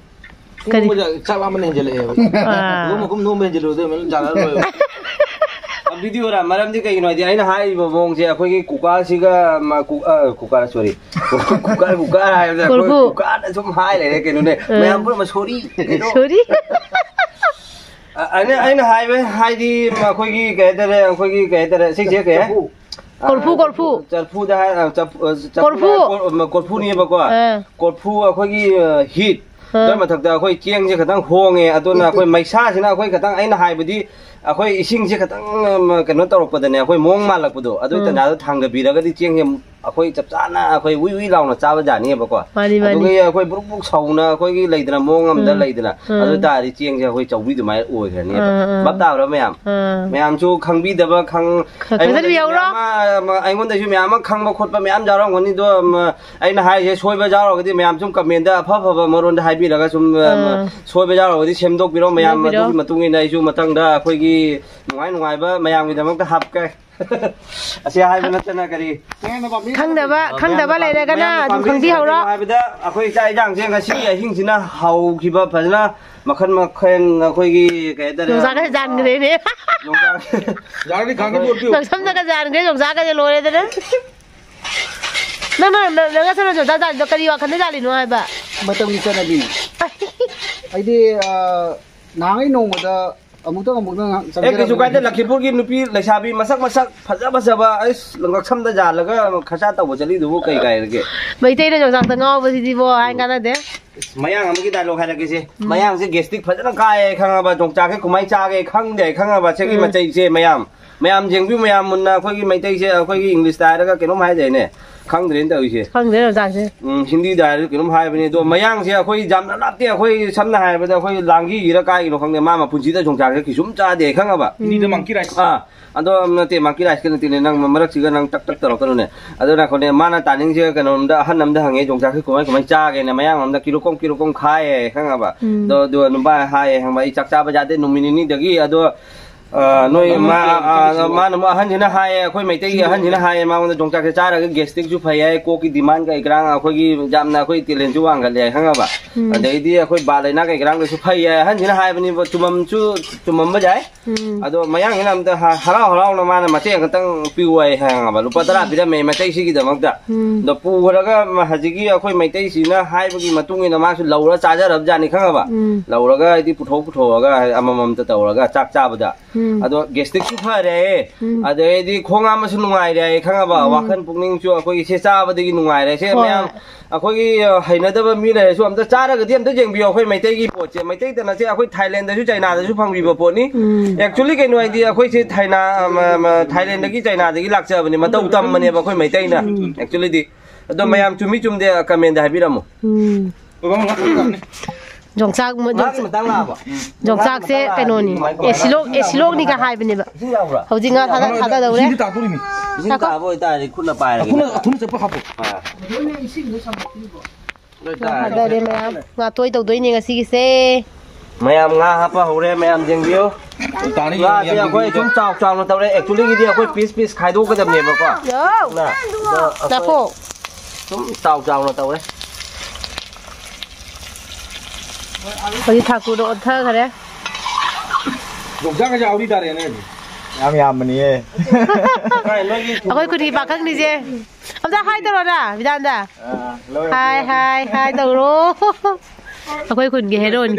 ꯀꯔꯤ? ꯅꯣꯡꯃꯗ ꯆꯥꯛ ꯂꯥꯝꯕꯅ ꯍꯦꯟꯖꯜꯂꯛꯑꯦꯕ꯫ ꯑꯥ꯫ ꯂꯨꯍꯣꯡ ꯃꯀꯨꯝ ꯅꯣꯝꯕ ꯍꯦꯟꯖꯜꯂꯨꯕꯗ ꯑꯗꯨꯝ ꯖꯥꯒ ꯂꯣꯏꯕ꯫ ꯑ, ꯚꯤꯗꯤꯑꯣꯔ? ꯃꯔꯝꯗꯤ ꯀꯩꯒꯤꯅꯣ ꯍꯥꯏꯗꯤ ꯑꯩꯅ ꯍꯥꯏꯔꯤꯕ ꯃꯑꯣꯡꯁꯦ ꯑꯩꯈꯣꯏꯒꯤ ꯀꯨꯀꯥꯔꯁꯤꯒ ꯃ-, ꯀꯨ-, ꯑ, ꯀꯨꯀꯥꯔ, ꯁꯣꯔꯤ꯫ ꯀꯨꯀꯥꯔ, ꯀꯨꯀꯥꯔ ꯍꯥꯏꯕꯗ ꯑꯩꯈꯣꯏ ꯀꯣꯔꯐꯨ꯫ ꯀꯨꯀꯥꯔꯅ ꯁꯨꯝ ꯍꯥꯏ ꯂꯩꯔꯦ ꯀꯩꯅꯣꯅꯦ꯫ ꯑ꯫ ꯃꯌꯥꯝ ꯄꯨꯝꯅꯃꯛ ꯁꯣꯔꯤ ꯀꯩꯅꯣ꯫ ꯁꯣꯔꯤ꯫ ꯑ, ꯑꯩꯅ, ꯑꯩꯅ ꯍꯥꯏꯕ ꯍꯥꯏꯗꯤ ꯑꯩꯈꯣꯏꯒꯤ ꯀꯩ ꯍꯥꯏꯇꯥꯔꯦ, ꯑꯩꯈꯣꯏꯒꯤ ꯀꯩ ꯍꯥꯏꯇꯥꯔꯦ, ꯁꯤꯁꯦ ꯀꯩ ꯍꯥꯏ? ꯆꯐꯨ꯫ ꯀꯣꯔꯐꯨ, ꯀꯣꯔꯐꯨ꯫ ꯆꯐꯨꯗ ꯍꯥꯏ, ꯑ, ꯆꯐꯨ, ꯑ, ꯆꯐꯨ ꯀꯣꯔꯐꯨ꯫ ꯍꯥꯏ, ꯀꯣ-, ꯑ, ꯀꯣꯔꯐꯨꯅꯦꯕꯀꯣ꯫ ꯑ꯫ ꯀꯣꯔꯐꯨ ꯑꯩꯈꯣꯏꯒꯤ, ꯑ, ꯍꯤꯠ꯫ ꯑ꯫ ꯑꯗꯨꯏ ꯃꯊꯛꯇ ꯑꯩꯈꯣꯏ ꯆꯦꯡꯁꯦ ꯈꯤꯇꯪ ꯍꯣꯡꯉꯦ, ꯑꯗꯨꯅ ꯑꯩꯈꯣꯏ ꯃꯩꯁꯥꯁꯤꯅ ꯑꯩꯈꯣꯏ ꯈꯤꯇꯪ, ꯑꯩꯅ ꯍꯥꯏꯕꯗꯤ ꯑꯩꯈꯣꯏ ꯏꯁꯤꯡꯁꯦ ꯈꯤꯇꯪ, ꯑ, ꯀꯩꯅꯣ ꯇꯧꯔꯛꯄꯗꯅꯦ, ꯑꯩꯈꯣꯏ ꯃꯑꯣꯡ ꯃꯥꯜꯂꯛꯄꯗꯣ, ꯑꯗꯨꯒꯤ ꯎꯝ꯫ ꯇꯥꯟꯖꯥꯗꯣ ꯊꯥꯡꯗꯕꯤꯔꯒꯗꯤ ꯆꯦꯡꯁꯦ ꯑꯩꯈꯣꯏ ꯆꯞ ꯆꯥꯅ ꯑꯩꯈꯣꯏ ꯎꯏ ꯎꯏ ꯂꯥꯎꯅ ꯆꯥꯕ ꯖꯥꯠꯅꯦꯕꯀꯣ꯫ ꯃꯥꯅꯤ, ꯃꯥꯅꯤ꯫ ꯑꯗꯨꯒꯤ ꯑꯩꯈꯣꯏ ꯕ꯭ꯔꯨꯛ ꯕ꯭ꯔꯨꯛ ꯁꯧꯅ ꯑꯩꯈꯣꯏꯒꯤ ꯂꯩꯗꯅ ꯃꯑꯣꯡ ꯑꯃꯗ ꯎꯝ꯫ ꯂꯩꯗꯅ, ꯎꯝ꯫ ꯑꯗꯨ ꯇꯥꯔꯗꯤ ꯆꯦꯡꯁꯦ ꯑꯩꯈꯣꯏ ꯆꯧꯕꯤ ꯑꯗꯨꯃꯥꯏꯅ ꯑꯣꯏꯈ꯭ꯔꯅꯦꯕ꯫ ꯑꯥ, ꯑꯥ꯫ ꯚꯥꯞ ꯇꯥꯕ꯭ꯔꯥ ꯃꯌꯥꯝ? ꯑꯥ꯫ ꯃꯌꯥꯝꯁꯨ ꯈꯪꯕꯤꯗꯕ, ꯈꯪ-, ꯈ-, ꯑꯩꯉꯣꯟꯗꯁꯨ ꯈꯪꯖꯟꯕꯤ ꯌꯥꯎꯔꯣ? ꯃꯌꯥꯝ ꯑꯃ, ꯑꯃ, ꯑꯩꯉꯣꯟꯗꯁꯨ ꯃꯌꯥꯝ ꯑꯃ ꯈꯪꯕ ꯈꯣꯠꯄ ꯃꯌꯥꯝ ꯌꯥꯎꯔꯝꯒꯅꯤ꯫ ꯑꯗꯣ, ꯑꯃ, ꯑꯩꯅ ꯍꯥꯏꯔꯤꯁꯦ ꯁꯣꯏꯕ ꯌꯥꯎꯔꯒꯗꯤ ꯃꯌꯥꯝ ꯁꯨꯝ comment ꯑꯐ ꯑꯐꯕ ꯃꯔꯣꯟꯗ ꯍꯥꯏꯕꯤꯔꯒ ꯁꯨꯝ, ꯑꯃ, ꯑꯥ꯫ ꯁꯣꯏꯕ ꯌꯥꯎꯔꯒꯗꯤ ꯁꯦꯝꯗꯣꯛꯄꯤꯔꯣ ꯃꯌꯥꯝ꯫ ꯁꯦꯝꯗꯣꯛꯄꯤꯔꯣ꯫ ꯑꯗꯨꯒꯤ ꯃꯇꯨꯡ ꯏꯟꯅ ꯑꯩꯁꯨ ꯃꯊꯪꯗ ꯑꯩꯈꯣꯏꯒꯤ ꯅꯨꯡꯉꯥꯏ ꯅꯨꯡꯉꯥꯏꯕ ꯃꯌꯥꯝꯒꯤꯗꯃꯛꯇ ꯍꯥꯞꯀꯦ꯫ ꯑꯁꯤ ꯍꯥꯏꯕ ꯅꯠꯇꯅ ꯀꯔꯤ? ꯈꯪꯗꯕ, ꯈꯪꯗꯕ ꯂꯩꯔꯒꯅ ꯃꯌꯥꯝꯅ ꯑꯗꯨꯝ ꯄꯥꯝꯕꯤꯔꯤꯁꯦ ꯈꯪꯕꯤꯍꯧꯔꯣ꯫ ꯀꯩꯅꯣ ꯍꯥꯏꯕꯗ, ꯑꯩꯈꯣꯏ ꯆꯥꯛ ꯏꯟꯖꯥꯡꯁꯦ ꯉꯁꯤꯒꯤ ꯑꯍꯤꯡꯁꯤꯅ ꯍꯥꯎꯈꯤꯕ ꯐꯖꯅ ꯃꯈꯜ ꯃꯈꯜ ꯑꯩꯈꯣꯏꯒꯤ ꯀꯩ ꯍꯥꯏꯇꯥꯔꯦ? ꯌꯣꯡꯆꯥꯛꯀꯁꯦ ꯌꯥꯟꯈ꯭ꯔꯦꯅꯦ꯫ ꯌꯣꯡꯆꯥꯛ ꯌꯥꯔꯗꯤ ꯈꯥꯡꯒ ꯄꯣꯠꯄꯤꯌꯨ꯫ ꯅꯪ ꯁꯝꯗꯒ ꯌꯥꯟꯈ꯭ꯔꯦ, ꯌꯣꯡꯆꯥꯛꯀꯁꯦ ꯂꯣꯏꯔꯦꯗꯅ꯫ ꯅꯪ, ꯅꯪ, ꯅꯪ, ꯅꯪ ꯉꯁꯥꯏ ꯌꯣꯡꯆꯥꯛ ꯆꯥꯔꯤꯗꯣ ꯀꯔꯤ ꯋꯥꯈꯜꯗ ꯆꯥꯔꯤꯅꯣ ꯍꯥꯏꯕ? ꯃꯇꯝꯒꯤ ꯆꯠꯅꯕꯤ꯫ ꯑꯩꯗꯤ, ꯑ, ꯅꯍꯥꯟꯒꯩ ꯅꯣꯡꯃꯗ ꯑꯃꯨꯛꯇꯪ ꯑꯃꯨꯛꯇꯪ ꯑꯦ, ꯀꯩꯁꯨ ꯆꯪꯖꯔꯝꯕꯅꯤ꯫ ꯀꯥꯏꯗꯦ꯫ ꯂꯈꯤꯄꯨꯔꯒꯤ ꯅꯨꯄꯤ ꯂꯩꯁꯥꯕꯤ ꯃꯁꯛ ꯃꯁꯛ ꯐꯖ ꯐꯖꯕ, ꯑꯩꯁ, ꯉꯛꯁꯝꯗ ꯌꯥꯜꯂꯒ ꯈꯔꯁꯥ ꯇꯧꯕ ꯆꯠꯂꯤꯗꯨꯕꯨ ꯀꯩ ꯀꯥꯏꯔꯒꯦ? ꯃꯩꯇꯩꯅ ꯌꯣꯡꯆꯥꯛꯇ ꯉꯥꯎꯕꯁꯤꯗꯤꯕꯣ ꯍꯥꯏ ꯀꯥꯟꯅꯗꯦ꯫ ꯃꯌꯥꯡ ꯑꯃꯒꯤ dialogue ꯍꯥꯏꯔꯛꯀꯦꯁꯦ꯫ ꯎꯝ꯫ ꯃꯌꯥꯡꯁꯦ gastric ꯐꯖꯅ ꯀꯥꯏꯌꯦ ꯈꯪꯉꯕ, ꯌꯣꯡꯆꯥꯛꯁꯦ ꯀꯃꯥꯏꯅ ꯆꯥꯒꯦ ꯈꯪꯗꯦ ꯈꯪꯉꯕ, ꯁꯤꯒꯤ ꯎꯝ꯫ ꯃꯆꯩꯁꯦ ꯃꯌꯥꯝ꯫ ꯃꯌꯥꯝ ꯌꯦꯡꯕꯤꯌꯨ, ꯃꯌꯥꯝ ꯃꯨꯟꯅ꯫ ꯑꯩꯈꯣꯏꯒꯤ ꯃꯩꯇꯩꯁꯦ ꯑꯩꯈꯣꯏꯒꯤ English ꯇ ꯍꯥꯏꯔꯒ ꯀꯩꯅꯣꯝ ꯍꯥꯏꯗꯥꯏꯅꯦ? ꯈꯪꯗ꯭ꯔꯦꯅꯦ ꯇꯧꯔꯤꯁꯦ꯫ ꯈꯪꯗ꯭ꯔꯦ ꯌꯣꯡꯆꯥꯛꯁꯦ꯫ ꯎꯝ, ꯍꯤꯟꯗꯤꯗ ꯍꯥꯏꯔꯁꯨ ꯀꯩꯅꯣꯝ ꯍꯥꯏꯕꯅꯤ꯫ ꯑꯗꯣ ꯃꯌꯥꯡꯁꯦ ꯑꯩꯈꯣꯏ ꯌꯥꯝꯅ ꯂꯥꯞꯇꯦ꯫ ꯑꯩꯈꯣꯏ ꯁꯝꯅ ꯍꯥꯏꯔꯕꯗ ꯑꯩꯈꯣꯏ ꯂꯥꯡꯒꯤꯒꯤꯔ ꯀꯥꯏꯒꯤꯅꯣ ꯈꯪꯗꯦ, ꯃꯥ ꯃꯄꯨꯟꯁꯤꯗ ꯌꯣꯡꯆꯥꯛꯁꯦ ꯀꯩꯁꯨꯝ ꯆꯥꯗꯦ ꯈꯪꯉꯕ? ꯎꯝ꯫ ꯍꯤꯟꯗꯤꯗ monkey rice꯫ ꯑꯥ, ꯑꯗꯣ ꯅꯠꯇꯦ, monkey rice ꯀ ꯅꯠꯇꯦꯅꯦ, ꯅꯪ ꯃꯔꯛꯁꯤꯒ ꯅꯪ ꯇꯛ ꯇꯛ ꯇꯧꯔꯛꯀꯅꯨꯅꯦ꯫ ꯑꯗꯨ ꯉꯥꯏꯈꯣꯅꯦ, ꯃꯥꯅ ꯇꯥꯅꯤꯡꯁꯦ ꯀꯩꯅꯣꯝꯗ, ꯑꯍꯟ ꯑꯃꯗ ꯍꯪꯉꯦ, "ꯌꯣꯡꯆꯥꯛꯁꯦ ꯀꯃꯥꯏ ꯀꯃꯥꯏ ꯆꯥꯒꯦꯅ?" ꯃꯌꯥꯡ ꯑꯃꯗ ꯀꯤꯂꯣ ꯀꯣꯝ ꯀꯤꯂꯣ ꯀꯣꯝ ꯈꯥꯏꯌꯦ ꯈꯪꯉꯕ? ꯎꯝ꯫ ꯑꯗꯣ, ꯑꯗꯨꯒ ꯅꯨꯄꯥ ꯍꯥꯏꯌꯦ ꯈꯪꯕ, "ꯑꯩ ꯆꯥꯛ ꯆꯥꯕ ꯌꯥꯗꯦ ꯅꯨꯃꯤꯠ ꯅꯤꯅꯤꯗꯒꯤ, ꯑꯗꯣ, ꯑ, ꯅꯣꯏ ꯃꯥ, ꯑ, ꯃꯥꯅ ꯑꯃꯨꯛ, ꯑꯍꯟꯁꯤꯅ ꯍꯥꯏꯌꯦ, ꯑꯩꯈꯣꯏ ꯃꯩꯇꯩꯒꯤ ꯑꯍꯟꯁꯤꯅ ꯍꯥꯏꯌꯦ, ꯃꯉꯣꯟꯗ ꯌꯣꯡꯆꯥꯛꯁꯦ ꯆꯥꯔꯒ gastric ꯁꯨ ꯐꯩ ꯍꯥꯏ, ꯀꯣꯛꯀꯤ demand ꯀꯩ ꯀꯔꯥꯡ ꯑꯩꯈꯣꯏꯒꯤ ꯌꯥꯝꯅ ꯑꯩꯈꯣꯏ talent ꯁꯨ ꯋꯥꯡꯈꯠꯂꯦ ꯍꯥꯏ ꯈꯪꯉꯕ?" ꯎꯝ꯫ ꯑꯗꯩꯗꯤ ꯑꯩꯈꯣꯏ ꯕꯥ ꯂꯩꯅꯥ ꯀꯩ ꯀꯔꯥꯡꯗꯁꯨ ꯐꯩ ꯍꯥꯏ, ꯑꯍꯟꯁꯤꯅ ꯍꯥꯏꯕꯅꯤꯕ, ꯆꯨꯝꯃꯝꯁꯨ ꯆꯨꯝꯃꯝꯕ ꯌꯥꯏ꯫ ꯎꯝ꯫ ꯑꯗꯣ ꯃꯌꯥꯡꯁꯤꯅ ꯑꯝꯇ ꯍ-, ꯍꯔꯥꯎ ꯍꯔꯥꯎꯅ ꯃꯥꯅ ꯃꯇꯦꯛ ꯑꯃꯈꯛꯇꯪ ꯄꯤꯌꯨ ꯍꯥꯏ ꯈꯪꯉꯕ? ꯂꯨꯄꯥ ꯇꯔꯥ ꯎꯝ꯫ ꯄꯤꯔꯝꯃꯦ ꯃꯩꯇꯩꯁꯤꯒꯤꯗꯃꯛꯇ꯫ ꯎꯝ꯫ ꯑꯗꯣ ꯄꯨꯈ꯭ꯔꯒ ꯃ-, ꯍꯧꯖꯤꯛꯀꯤ ꯑꯩꯈꯣꯏ ꯃꯩꯇꯩꯁꯤꯅ ꯍꯥꯏꯕꯒꯤ ꯃꯇꯨꯡ ꯏꯟꯅ ꯃꯥꯁꯨ ꯂꯧꯔ ꯆꯥꯖꯔꯕ ꯖꯥꯠꯅꯤ ꯈꯪꯉꯕ? ꯎꯝ꯫ ꯂꯧꯔꯒ ꯍꯥꯏꯗꯤ ꯄꯨꯊꯣꯛ ꯄꯨꯊꯣꯛꯑꯒ ꯑꯃꯃꯝꯇ ꯇꯧꯔꯒ ꯆꯥꯛ ꯆꯥꯕꯗ꯫ ꯎꯝ꯫ ꯎꯝ꯫ ꯑꯗꯣ ꯒꯦꯁꯇ꯭ꯔꯤꯛꯁꯨ ꯐꯔꯦ꯫ ꯎꯝ꯫ ꯑꯗꯩꯗꯤ ꯈꯣꯡ ꯍꯥꯝꯕꯁꯨ ꯅꯨꯡꯉꯥꯏꯔꯦ, ꯈꯪꯉꯕ? ꯎꯝ꯫ ꯋꯥꯈꯜ ꯄꯨꯛꯅꯤꯡꯁꯨ ꯑꯩꯈꯣꯏꯒꯤ ꯁꯦ ꯆꯥꯕꯗꯒꯤ ꯅꯨꯡꯉꯥꯏꯔꯦ꯫ ꯁꯦ ꯍꯣꯏ꯫ ꯃꯌꯥꯝ ꯑꯩꯈꯣꯏꯒꯤ, ꯑ, ꯍꯩꯅꯗꯕ ꯃꯤ ꯂꯩꯔꯁꯨ ꯑꯝꯇ ꯆꯥꯔꯒꯗꯤ ꯑꯝꯇ ꯌꯦꯡꯕꯤꯌꯨ꯫ ꯑꯩꯈꯣꯏ ꯃꯩꯇꯩꯒꯤ ꯄꯣꯠꯁꯦ, ꯃꯩꯇꯩꯗ ꯅꯠꯇꯦ, ꯑꯩꯈꯣꯏ ꯊꯥꯏꯂꯦꯟꯗꯁꯨ ꯆꯥꯏꯅꯥꯗꯁꯨ ꯐꯪꯕꯤꯕ ꯄꯣꯠꯅꯤ꯫ ꯎꯝ꯫ Actually ꯀꯩꯅꯣ ꯍꯥꯏꯗꯤ ꯑꯩꯈꯣꯏꯁꯦ ꯊꯥꯏꯅ, ꯑ, ꯃ-, ꯃ-, ꯊꯥꯏꯂꯦꯟꯗꯒꯤ ꯆꯥꯏꯅꯥꯗꯒꯤ ꯂꯥꯛꯆꯕꯅꯦ, ꯃꯇꯧ ꯇꯝꯕꯅꯦꯕ ꯑꯩꯈꯣꯏ ꯃꯩꯇꯩꯅ꯫ ꯎꯝ꯫ Actuallyꯗꯤ꯫ ꯑꯗꯣ ꯎꯝ꯫ ꯃꯌꯥꯝ ꯆꯨꯝꯃꯤ ꯆꯨꯝꯗꯦ, ꯑ, commentꯗ ꯍꯥꯏꯕꯤꯔꯝꯃꯨ꯫ ꯎꯝ꯫ ꯌꯣꯡꯆꯥꯛ ꯃ-, ꯉꯥꯒꯤ ꯃꯇꯥꯡ ꯂꯥꯛꯑꯕ? ꯌꯣꯡꯆꯥꯛꯁꯦ ꯀꯩꯅꯣꯅꯤ꯫ ꯑꯦ, ꯁꯤꯂꯣꯛ, ꯑꯦ, ꯁꯤꯂꯣꯛꯅꯤꯒ ꯍꯥꯏꯕꯅꯦꯕ꯫ ꯏꯁꯤꯡ ꯌꯥꯎꯕ꯭ꯔꯥ? ꯍꯧꯖꯤꯛ ꯉꯥ ꯊꯥꯗ-, ꯊꯥꯗꯗꯧꯔꯦ꯫ ꯏꯁꯤꯡꯗꯤ ꯇꯥꯗꯣꯔꯤꯃꯤ꯫ ꯏꯁꯤꯡ ꯉꯥꯏꯈꯣ꯫ ꯇꯥꯕ ꯑꯣꯏꯇꯥꯔꯗꯤ ꯈꯨꯠꯅ ꯄꯥꯏꯔꯒꯦ꯫ ꯑꯊꯨꯝꯕ, ꯑꯊꯨꯝꯕ ꯆꯠꯄ ꯍꯥꯞꯄꯣ꯫ ꯑꯥ꯫ ꯉꯥ ꯊꯥꯗꯔꯦ ꯃꯌꯥꯝ꯫ ꯉꯥꯇꯣꯏ ꯇꯧꯗꯣꯏꯅꯦ ꯉꯁꯤꯒꯤꯁꯦ꯫ ꯃꯌꯥꯝ ꯉꯥ ꯍꯥꯞꯄ ꯍꯧꯔꯦ, ꯃꯌꯥꯝ ꯌꯦꯡꯕꯤꯌꯨ꯫ ꯇꯥꯅꯤ, ꯉꯥꯁꯦ ꯌꯥꯝ ꯑꯩꯈꯣꯏ ꯌꯦꯡꯕꯤꯌꯨ꯫ ꯁꯨꯝ ꯆꯥꯎ ꯆꯥꯎꯅ ꯇꯧꯔꯦ꯫ Actuallyꯒꯤꯗꯤ ꯑꯩꯈꯣꯏ piece piece ꯈꯥꯏꯗꯣꯛꯀꯗꯕꯅꯦꯕꯀꯣ꯫ ꯌꯥꯎ꯫ ꯅ-, ꯑꯗꯣ ꯑꯩꯈꯣꯏ ꯂꯥꯛꯈꯣ꯫ ꯁꯨꯝ ꯆꯥꯎ ꯆꯥꯎꯅ ꯇꯧꯔꯦ꯫ ꯍꯧꯖꯤꯛ ꯊꯥꯀꯨꯗꯣ ꯑꯣꯠꯊꯈꯔꯦ꯫ ꯌꯣꯡꯆꯥꯛꯀꯁꯦ ꯑꯥꯎꯔꯤ ꯇꯥꯔꯦꯅꯦ꯫ ꯌꯥꯝ ꯌꯥꯝꯕꯅꯤꯌꯦ꯫ ꯀꯥꯏ ꯅꯣꯏꯒꯤ ꯑꯩꯈꯣꯏ ꯈꯨꯟꯒꯤ ꯄꯥꯈꯪꯅꯤꯁꯦ꯫ ꯑꯝꯇ hi ꯇꯧꯔꯣꯅ, ꯕꯤꯗꯥꯟꯗ꯫ ꯑꯥ, ꯂꯣꯏꯔꯦ, hi, ꯂꯣꯏꯔꯦ꯫ Hi, hi ꯇꯧꯔꯣ꯫ ꯑꯩꯈꯣꯏ ꯈꯨꯟꯒꯤ heroine꯫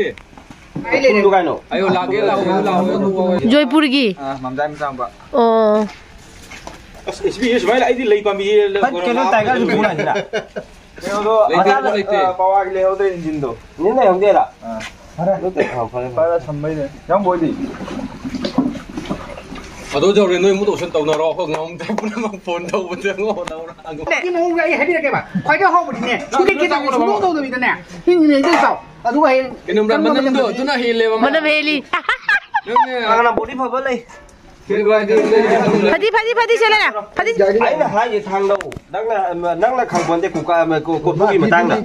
ꯈꯨꯟꯗꯨ ꯀꯥꯏꯅꯣ? ꯑꯌꯣ, ꯂꯥꯛꯀꯦ, ꯂꯥꯛꯑꯣ, ꯂꯥꯛꯑꯣ, ꯂꯥꯛꯑꯣ꯫ ꯖꯣꯏꯄꯨꯔꯒꯤ? ꯑꯥ, ꯃꯝꯖꯥꯏ ꯃꯆꯥꯅꯨꯄꯥ꯫ ꯑꯣ꯫ ꯑꯁ, ꯑꯦꯁ ꯕꯤ ꯁꯨꯃꯥꯏꯅ ꯑꯩꯗꯤ ꯂꯩ ꯄꯥꯝꯕꯤ ꯀꯩꯅꯣ ꯇꯥꯏꯒꯔꯁꯨ ꯄꯨꯔꯥ ꯍꯥꯏꯁꯤꯅ꯫ ꯀꯩꯅꯣꯗꯣ, ꯂꯩꯇꯦ, ꯃꯆꯥ, ꯂꯩꯇꯦ꯫ ꯑ, ꯄꯋꯥꯒꯤ ꯂꯩꯍꯧꯗ꯭ꯔꯦ ꯏꯟꯖꯤꯟꯗꯣ꯫ ꯏꯟꯖꯤꯟ ꯂꯩꯍꯧꯗꯦꯔꯥ? ꯑꯥ꯫ ꯐꯔꯦ꯫ ꯑꯗꯨ ꯇꯧ-, ꯑꯣ, ꯐꯔꯦ, ꯐꯔꯦ꯫ ꯐꯔꯦ, ꯁꯝꯕꯩꯅꯦ꯫ ꯌꯥꯝ ꯕꯣꯏꯗꯤ꯫ ꯑꯗꯨ ꯇꯧꯔꯦ, ꯅꯣꯏ ꯃꯨꯛ ꯇꯧꯁꯟ ꯇꯧꯅꯔꯣ, ꯑꯩꯈꯣꯏ ꯉꯝꯗꯦ, ꯄꯨꯝꯅꯃꯛ phone ꯇꯧꯕꯗ ꯉꯣ ꯂꯧꯔꯛꯑꯒ꯫ ꯁꯤ ꯃꯑꯣꯡꯁꯦ ꯑꯩ ꯍꯥꯏꯕꯤꯔꯛꯀꯦꯕ, ꯈ꯭ꯋꯥꯏꯗꯩ ꯍꯥꯎꯕꯗꯤꯅꯦ, ꯁꯨꯡꯗꯦꯛ ꯈꯦꯠꯇꯕ, ꯁꯨꯡꯗꯧ ꯇꯧꯗꯕꯤꯗꯅꯦ, ꯍꯤꯡꯉꯤꯅꯦ, ꯑꯗꯨ ꯆꯥꯎ꯫ ꯑꯗꯨꯒ ꯍꯌꯦꯡ ꯀꯩꯅꯣꯝ ꯀꯔꯝꯕ ꯃꯅꯝꯗꯣ, ꯃꯇꯝꯗꯗꯤ ꯑꯗꯨꯅ ꯍꯦꯜꯂꯦꯕ꯫ ꯃꯅꯝ ꯍꯦꯜꯂꯤ꯫ ꯅꯪꯅꯦ꯫ ꯀꯅꯥ ꯕꯣꯗꯤ ꯐꯕ ꯂꯩ? ꯐꯗꯤ, ꯐꯗꯤ, ꯐꯗꯤ ꯁꯦ ꯂꯩꯔꯦ꯫ ꯐꯗꯤ꯫ ꯑꯩꯅ ꯍꯥꯏꯁꯦ ꯊꯥꯡꯗꯧ꯫ ꯅꯪꯅ, ꯅꯪꯅ ꯈꯪꯄꯣꯟꯇꯦ ꯀꯨꯀꯥ-, ꯀꯣ-, ꯀꯣꯔꯐꯨꯒꯤ ꯃꯇꯥꯡꯗ꯫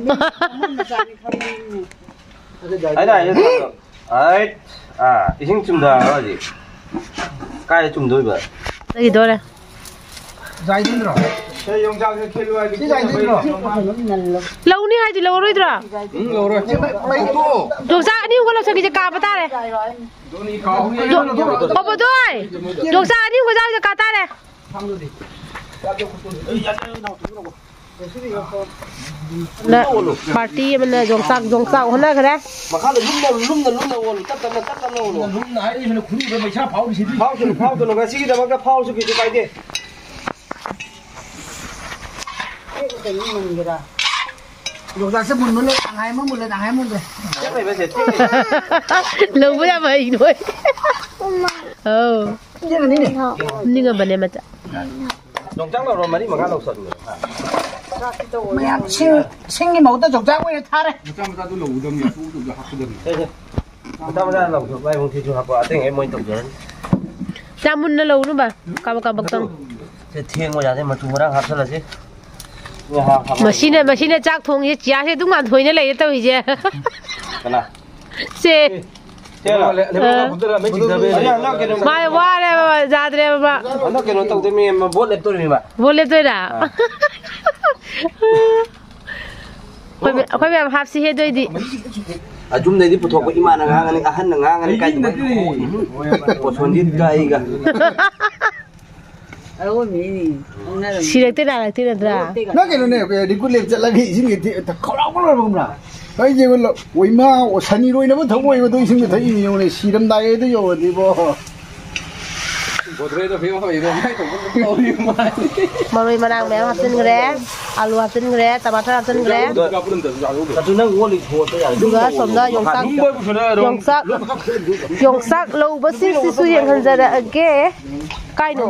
ꯑꯩꯅ ꯍꯥꯏꯁꯦ ꯊꯥꯡꯗꯧ꯫ ꯑꯩꯠ, ꯑꯥ, ꯏꯁꯤꯡ ꯆꯨꯝꯊꯔꯣ ꯍꯧꯖꯤꯛ꯫ ꯀꯥꯏꯗ ꯆꯨꯝꯗꯣꯏꯕ? ꯂꯩꯗꯣꯔꯦ꯫ ꯖꯥꯏꯗꯤꯟꯗ꯭ꯔꯣ? ꯁꯤ ꯌꯣꯡꯆꯥꯛꯁꯦ ꯈꯤꯜꯂꯨ ꯍꯥꯏꯗꯤ ꯁꯤ ꯖꯥꯏꯗꯤꯟꯗ꯭ꯔꯣ? ꯂꯧꯅꯤ ꯍꯥꯏꯗꯤ ꯂꯧꯔꯣꯏꯗ꯭ꯔꯣ? ꯎꯝ, ꯂꯧꯔꯣꯏ꯫ ꯁꯤ ꯃꯩ, ꯃꯩ ꯇꯣꯛꯑꯣ꯫ ꯌꯣꯡꯆꯥꯛ ꯑꯅꯤ ꯑꯍꯨꯝꯒ ꯂꯧꯁꯟꯈꯤꯁꯦ, ꯀꯥꯕ ꯇꯥꯔꯦ꯫ ꯌꯣ-, ꯕꯣꯕꯣꯗꯣꯏ! ꯌꯣꯡꯆꯥꯛ ꯑꯅꯤ ꯑꯍꯨꯝꯒ ꯆꯥꯎꯁꯦ, ꯀꯥ ꯇꯥꯔꯦ꯫ ꯅ ꯄꯥꯔꯇꯤ ꯑꯃꯅ ꯌꯣꯡꯆꯥꯛ, ꯌꯣꯡꯆꯥꯛ ꯍꯣꯠꯅꯈ꯭ꯔꯦ꯫ ꯃꯈꯥꯗ ꯂꯨꯝꯅ, ꯂꯨꯝꯅ, ꯂꯨꯝꯅ ꯑꯣꯜꯂꯨ꯫ ꯇꯞ ꯇꯞꯅ, ꯇꯞ ꯇꯞꯅ ꯑꯣꯜꯂꯨ꯫ ꯂꯨꯝꯅ ꯍꯥꯏꯔꯤꯕꯅ ꯈꯨꯔꯨꯗ ꯄꯩꯁꯥ ꯐꯥꯎꯔꯤꯁꯤꯗꯤ꯫ ꯐꯥꯎꯁꯅꯨ, ꯐꯥꯎꯁꯅꯨ꯫ ꯉꯁꯤꯒꯤꯗꯃꯛꯇ ꯐꯥꯎꯔꯁꯨ ꯀꯩꯁꯨ ꯀꯥꯏꯗꯦ꯫ ꯌꯣꯡꯆꯥꯛꯁꯦ ꯃꯨꯟꯕ ꯂꯣꯏ, ꯇꯪꯈꯥꯏ ꯑꯃ ꯃꯨꯜꯂꯦ, ꯇꯪꯈꯥꯏ ꯑꯃ ꯃꯨꯟꯗꯦ꯫ ꯆꯦꯛ ꯂꯩꯕꯁꯦ, ꯆꯦꯛ ꯂꯩꯕ꯫ ꯂꯧꯕ ꯌꯥꯝ ꯍꯩ ꯅꯣꯏ꯫ ꯑꯧ꯫ ꯆꯦꯛ ꯑꯅꯤꯅꯦ꯫ ꯅꯤꯡꯉꯕꯅꯦ ꯃꯆꯥ꯫ ꯌꯣꯡꯆꯥꯛ ꯂꯧꯔꯣ, ꯃꯔꯤ ꯃꯉꯥ ꯂꯧꯁꯜꯂꯨ꯫ ꯃꯌꯥꯝ ꯁꯤꯡ, ꯁꯤꯡꯒꯤ ꯃꯍꯨꯠꯇ ꯌꯣꯡꯆꯥꯛ ꯑꯣꯏꯅ ꯊꯥꯔꯦ꯫ ꯃꯆꯥ ꯃꯆꯥꯗꯨ ꯂꯧꯒꯗꯕꯅꯤ, ꯑꯆꯧꯕꯗꯨꯗ ꯍꯥꯞꯀꯗꯕꯅꯤ꯫ ꯁꯦ, ꯁꯦ꯫ ꯃꯆꯥ ꯃꯆꯥ ꯂꯧꯁꯨ, ꯃꯥꯏꯃꯨꯡ ꯊꯤꯁꯨ ꯍꯥꯞꯄꯣ, ꯑꯇꯩꯉꯩ ꯃꯣꯏ ꯇꯧꯖꯔꯅꯤ꯫ ꯌꯥꯝ ꯃꯨꯟꯅ ꯂꯧꯅꯨꯕ, ꯀꯥꯕꯛ ꯀꯥꯕꯛꯇꯪ꯫ ꯁꯦ, ꯊꯦꯡꯉꯣ ꯌꯥꯗꯦ, ꯃꯆꯨ ꯃꯔꯥꯡ ꯍꯥꯞꯆꯜꯂꯁꯤ꯫ ꯃꯁꯤꯅ, ꯃꯁꯤꯅ ꯆꯥꯛ ꯊꯣꯡꯉꯤꯁꯦ, ꯆꯤꯌꯥꯁꯦ ꯑꯗꯨꯝ ꯉꯥꯟꯊꯣꯏꯅ ꯂꯩꯔꯦ ꯇꯧꯔꯤꯁꯦ꯫ ꯀꯅꯥ? ꯁꯦ꯫ ꯁꯦ, ꯂꯦꯞꯄꯣ, ꯂꯦꯞꯄꯣ, ꯑ꯫ ꯐꯝꯗꯔ, ꯃꯩ ꯆꯤꯡꯊꯕ ꯌꯥꯏ꯫ ꯑꯩꯅ ꯍꯟꯗꯛ ꯀꯩꯅꯣ ꯃꯥ ꯋꯥꯔꯦꯕ, ꯌꯥꯗ꯭ꯔꯦꯕ ꯃꯥ꯫ ꯍꯟꯗꯛ ꯀꯩꯅꯣ ꯇꯧꯗꯣꯏ ꯃꯤ ꯑꯃ ꯚꯣꯠ ꯂꯦꯞꯇꯣꯔꯤꯃꯤ ꯃꯥ꯫ ꯚꯣꯠ ꯂꯦꯞꯇꯣꯏꯔꯥ? ꯑ꯫ ꯑꯩꯈꯣꯏ ꯃꯌꯥꯝ, ꯑꯩꯈꯣꯏ ꯃꯌꯥꯝ ꯍꯥꯞꯁꯤ ꯍꯦ ꯑꯗꯨ ꯑꯣꯏꯗꯤ꯫ ꯑꯆꯨꯝꯗꯩꯗꯤ ꯄꯨꯊꯣꯛꯄ ꯏꯃꯥꯅ ꯉꯥꯡꯉꯅꯤ, ꯑꯍꯟꯅ ꯉꯥꯡꯉꯅꯤ, ꯀꯥꯏꯗꯅꯣ? ꯄꯣꯠꯁꯣꯟꯗꯤ ꯀꯥꯏꯒ꯫ ꯑꯔꯣꯏꯕꯅꯤꯅꯦ꯫ ꯁꯤꯔꯛꯇꯦ ꯅꯥꯔꯛꯇꯦ ꯅꯠꯇ꯭ꯔꯥ? ꯅꯪ ꯀꯩꯅꯣꯅꯦ, ꯑꯩꯈꯣꯏ ꯔꯤꯒꯨꯂꯔ ꯆꯠꯂꯒ ꯏꯁꯤꯡ ꯈꯧꯔꯥꯎ ꯈꯧꯔꯥꯎ ꯈꯪꯕ꯭ꯔꯥ? ꯑꯩꯁꯦ ꯑꯣꯏꯃꯥ, ꯁꯅꯤꯔꯣꯏꯅꯕ ꯊꯛꯑꯣꯏꯕꯗꯣ ꯏꯁꯤꯡꯗ ꯊꯛꯏꯅꯤ ꯌꯦꯡꯉꯨꯅꯦ, ꯁꯤꯔꯝꯗꯥꯏꯗ ꯌꯧꯔꯗꯤꯕꯣ꯫ ꯒꯣꯗ꯭ꯔꯦꯖꯇ ꯐꯤꯕꯝ ꯐꯩꯗꯣ ꯃꯥꯏ ꯇꯧꯕ ꯇꯧꯔꯤ ꯃꯥꯏ꯫ ꯃꯔꯣꯏ ꯃꯔꯥꯡ ꯃꯌꯥꯝ ꯍꯥꯞꯆꯤꯟꯈ꯭ꯔꯦ, ꯑꯂꯨ ꯍꯥꯞꯆꯤꯟꯈ꯭ꯔꯦ, ꯇꯃꯥꯇꯔ ꯍꯥꯞꯆꯤꯟꯈ꯭ꯔꯦ꯫ ꯑꯗꯨ ꯅꯪ ꯑꯣꯜꯂꯤ ꯊꯣꯛꯑꯣ ꯌꯥꯔꯦ꯫ ꯑꯗꯨꯒ ꯁꯣꯝꯗ ꯌꯣꯡꯆꯥꯛ, ꯌꯣꯡꯆꯥꯛ, ꯌꯣꯡꯆꯥꯛ ꯂꯧꯕꯁꯤꯡꯁꯤꯁꯨ ꯌꯦꯡꯍꯟꯖꯔꯛꯑꯒꯦ꯫ ꯀꯥꯏꯅꯣ?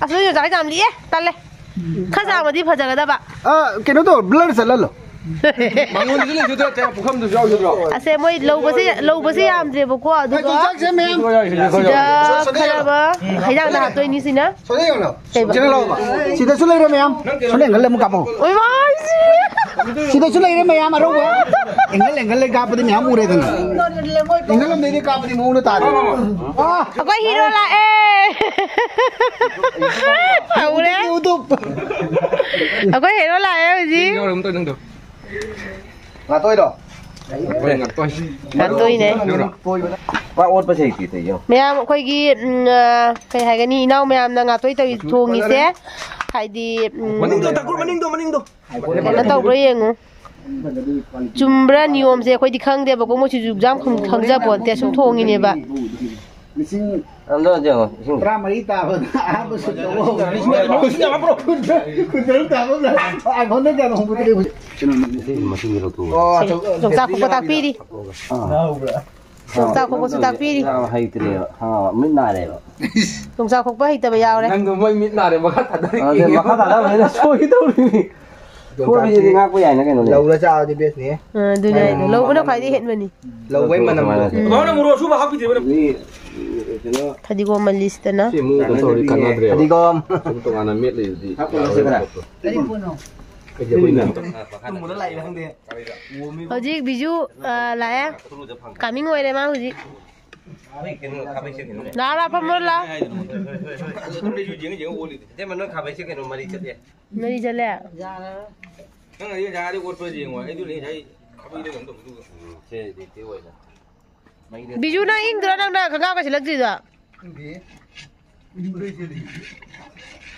ꯑꯁ, ꯅꯣꯏ ꯌꯣꯡꯆꯥꯛ ꯌꯥꯝ ꯂꯤꯛꯑꯦ, ꯇꯜꯂꯦ꯫ ꯈꯔ ꯆꯥꯎꯔꯗꯤ ꯐꯖꯒꯗꯕ꯫ ꯑ, ꯀꯩꯅꯣ ꯇꯧ, ꯕ꯭ꯂꯔ ꯆꯠꯍꯜꯂꯣ꯫ ꯃꯉꯣꯟꯗꯁꯨ ꯂꯩꯁꯨ ꯇꯠꯇꯦ, ꯄꯨꯈꯝꯗꯨꯁꯨ ꯌꯥꯎꯁꯤꯗ꯭ꯔꯣ? ꯑꯁꯦ ꯃꯣꯏ ꯂꯧꯕꯁꯦ, ꯂꯧꯕꯁꯦ ꯌꯥꯝꯗ꯭ꯔꯦꯕꯀꯣ, ꯑꯗꯨꯒ ꯌꯣꯡꯆꯥꯛꯁꯦ ꯃꯌꯥꯝ꯫ ꯁꯤꯗ ꯈꯔ ꯑꯃ ꯍꯩꯖꯥꯡꯗ ꯍꯥꯞꯇꯣꯏꯅꯤꯁꯤꯅ꯫ ꯁꯣꯗꯥ ꯌꯦꯡꯉꯨ꯫ ꯀꯩꯕ? ꯁꯤꯗ ꯂꯥꯛꯑꯣꯕ꯫ ꯁꯤꯗꯁꯨ ꯂꯩꯔꯦ ꯃꯌꯥꯝ꯫ ꯁꯣꯗꯥ ꯑꯦꯡꯒꯜ ꯑꯃ ꯀꯥꯞꯄꯣ꯫ ꯑꯣꯏ ꯃꯥ, ꯁꯤ꯫ ꯁꯤꯗꯁꯨ ꯂꯩꯔꯦ ꯃꯌꯥꯝ ꯑꯔꯧꯕ꯫ ꯑꯦꯡꯒꯜ, ꯑꯦꯡꯒꯜ ꯂꯩ ꯀꯥꯞꯄꯗꯤ ꯃꯌꯥꯝ ꯎꯔꯦꯗꯅ꯫ ꯑꯦꯡꯒꯜ ꯑꯃꯗꯩꯗꯤ ꯀꯥꯞꯄꯗꯤ ꯃꯑꯣꯡꯗ ꯇꯥꯔꯦ꯫ ꯑꯥ꯫ ꯑꯩꯈꯣꯏ ꯍꯤꯔꯣ ꯂꯥꯛꯑꯦ꯫ ꯍꯧꯔꯦ꯫ ꯎꯗꯨꯞ, ꯎꯗꯨꯞ꯫ ꯑꯩꯈꯣꯏ ꯍꯤꯔꯣ ꯂꯥꯛꯑꯦ ꯍꯧꯖꯤꯛ꯫ ꯌꯥꯎꯔꯦ, ꯑꯃꯨꯛꯇ ꯅꯪꯗꯣ꯫ ꯉꯥꯇꯣꯏꯔꯣ? ꯍꯣꯏ, ꯉꯥꯇꯣꯏ꯫ ꯉꯥꯇꯣꯏꯅꯦ꯫ ꯌꯥꯎꯔꯣ꯫ ꯄꯥꯛ ꯑꯣꯠꯄꯁꯦ ꯍꯩꯇꯦ ꯇꯧꯏꯁꯦ ꯌꯦꯡꯉꯣ꯫ ꯃꯌꯥꯝ ꯑꯩꯈꯣꯏꯒꯤ, ꯎꯝ, ꯑ, ꯀꯩ ꯍꯥꯏꯒꯅꯤ, ꯏꯅꯥꯎ ꯃꯌꯥꯝꯅ ꯉꯥꯇꯣꯏ ꯇꯧꯏ ꯊꯣꯡꯉꯤꯁꯦ꯫ ꯍꯥꯏꯗꯤ, ꯎꯝ, ꯃꯅꯤꯡꯗꯣ ꯇꯥꯛꯀꯨ, ꯃꯅꯤꯡꯗꯣ, ꯃꯅꯤꯡꯗꯣ꯫ ꯀꯩꯅꯣ ꯇꯧꯕ꯭ꯔꯥ ꯌꯦꯡꯉꯨ꯫ ꯆꯨꯝꯕ꯭ꯔꯥ ꯅꯤꯌꯣꯝꯁꯦ ꯑꯩꯈꯣꯏꯗꯤ ꯈꯪꯗꯦꯕꯀꯣ, ꯃꯣꯏꯁꯤꯁꯨ ꯌꯥꯝ ꯈꯪ-, ꯈꯪꯖꯄꯣꯟꯇꯦ, ꯁꯨꯝ ꯊꯣꯡꯉꯤꯅꯦꯕ꯫ ꯑꯝꯇ ꯌꯦꯡꯉꯣ, ꯏꯁꯤꯡ꯫ ꯇꯔꯥꯃꯔꯤ ꯇꯥꯕꯗ ꯑꯍꯥꯟꯕ ꯁꯨꯠ ꯇꯧꯕ ꯍꯧꯔꯦ꯫ ꯀꯨꯟꯇꯔꯨꯛ ꯇꯥꯕ ꯑꯃ ꯑꯩꯉꯣꯟꯗ ꯀꯌꯥꯅꯣ ꯍꯣꯡꯕꯗ ꯂꯩ꯫ ꯃꯁꯤꯡꯗꯤ ꯂꯧꯊꯣꯛꯑꯣ꯫ ꯑꯣ, ꯌꯣꯡꯆꯥꯛ ꯈꯣꯛꯄ ꯇꯥꯛꯄꯤꯔꯤ꯫ ꯑꯥ꯫ ꯌꯣꯡꯆꯥꯛ ꯈꯣꯛꯄꯁꯨ ꯇꯥꯛꯄꯤꯔꯤ꯫ ꯌꯥꯝ ꯍꯩꯇ꯭ꯔꯦꯕ꯫ ꯍꯥ, ꯃꯤꯠ ꯅꯥꯔꯦꯕ꯫ ꯌꯣꯡꯆꯥꯛ ꯈꯣꯛꯄ ꯍꯩꯇꯕ ꯌꯥꯎꯔꯦ꯫ ꯅꯪꯗꯣ ꯃꯣꯏ ꯃꯤꯠ ꯅꯥꯔꯦ ꯃꯈꯥ ꯊꯥꯗꯔꯤ꯫ ꯑꯗꯨ ꯃꯈꯥ ꯊꯥꯗꯕꯅꯤꯅ ꯁꯣꯏꯒꯦ ꯇꯧꯔꯤꯅꯤ꯫ ꯁꯣꯏꯕꯁꯤꯗꯤ ꯉꯥꯛꯄ ꯌꯥꯏꯅ ꯀꯩꯅꯣꯅꯦ꯫ ꯂꯧꯔ ꯆꯥꯕꯗꯤ ꯕꯦꯁꯅꯦ꯫ ꯑ, ꯑꯗꯨꯅꯦ ꯍꯥꯏꯗꯣ꯫ ꯂꯧꯕꯅ ꯈ꯭ꯋꯥꯏꯗꯒꯤ ꯍꯦꯟꯕꯅꯤ꯫ ꯂꯧꯕꯩ ꯃꯅꯝꯗꯣ꯫ ꯎꯝ꯫ ꯃꯥꯅ ꯃꯣꯔꯣꯛ ꯑꯁꯨꯕ ꯍꯥꯞꯈꯤꯗꯦꯕ ꯅꯪ꯫ ꯃꯤ, ꯀꯩꯅꯣ꯫ ꯐꯗꯤꯒꯣꯝ ꯃꯂꯤꯁꯇꯅ꯫ ꯁꯤ ꯑꯃꯨꯛ ꯀꯩꯅꯣ ꯇꯧꯔꯗꯤ ꯀꯥꯟꯅꯗ꯭ꯔꯦꯕ꯫ ꯐꯗꯤꯒꯣꯝ꯫ ꯁꯨꯝ ꯇꯣꯉꯥꯟꯅ ꯃꯦꯠ ꯂꯩꯕꯗꯤ ꯀꯔꯤ ꯄꯣꯠꯅꯣ? ꯑꯩꯈꯣꯏꯗꯤ ꯑꯩꯈꯣꯏꯅ ꯇꯨꯝꯕꯗ ꯂꯥꯛꯏꯔ ꯈꯪꯗꯦ꯫ ꯍꯧꯖꯤꯛ ꯕꯤꯖꯨ, ꯑ, ꯂꯥꯛꯑꯦ꯫ ꯀꯥꯃꯤꯡ ꯑꯣꯏꯔꯦ ꯃꯥ ꯍꯧꯖꯤꯛ꯫ ꯂꯥꯛꯑꯣ, ꯂꯥꯛꯑꯣ, ꯐꯝꯃꯣ, ꯂꯥꯛꯑꯣ꯫ ꯑꯗꯨꯝ ꯂꯩꯁꯨ ꯌꯦꯡꯉ ꯌꯦꯡꯉ ꯑꯣꯜꯂꯤꯗꯨꯗꯤ꯫ ꯏꯇꯩꯃ, ꯅꯣꯏ ꯈꯥꯕꯩꯁꯦ ꯀꯩꯅꯣ ꯃꯔꯤ ꯆꯠꯂꯦ꯫ ꯃꯔꯤ ꯆꯠꯂꯦ? ꯅꯪ ꯑꯗꯨ ꯌꯥꯔꯦ ꯑꯣꯠꯄ ꯌꯦꯡꯉꯣ꯫ ꯑꯩꯗꯨꯅꯦ ꯉꯁꯥꯏ ꯈꯥꯕꯩꯗ ꯀꯩꯅꯣ ꯇꯧꯕꯗꯨꯒ꯫ ꯎꯝ, ꯁꯦ ꯗꯤ ꯇꯤ ꯑꯣꯏꯔꯦ꯫ ꯕꯤꯖꯨ, ꯅꯪ ꯏꯪꯗ꯭ꯔꯣ ꯅꯪꯅ ꯈꯣꯡꯒ꯭ꯔꯥꯎ ꯀꯥꯏꯁꯤꯜꯂꯛꯇ꯭ꯔꯤꯗꯣ?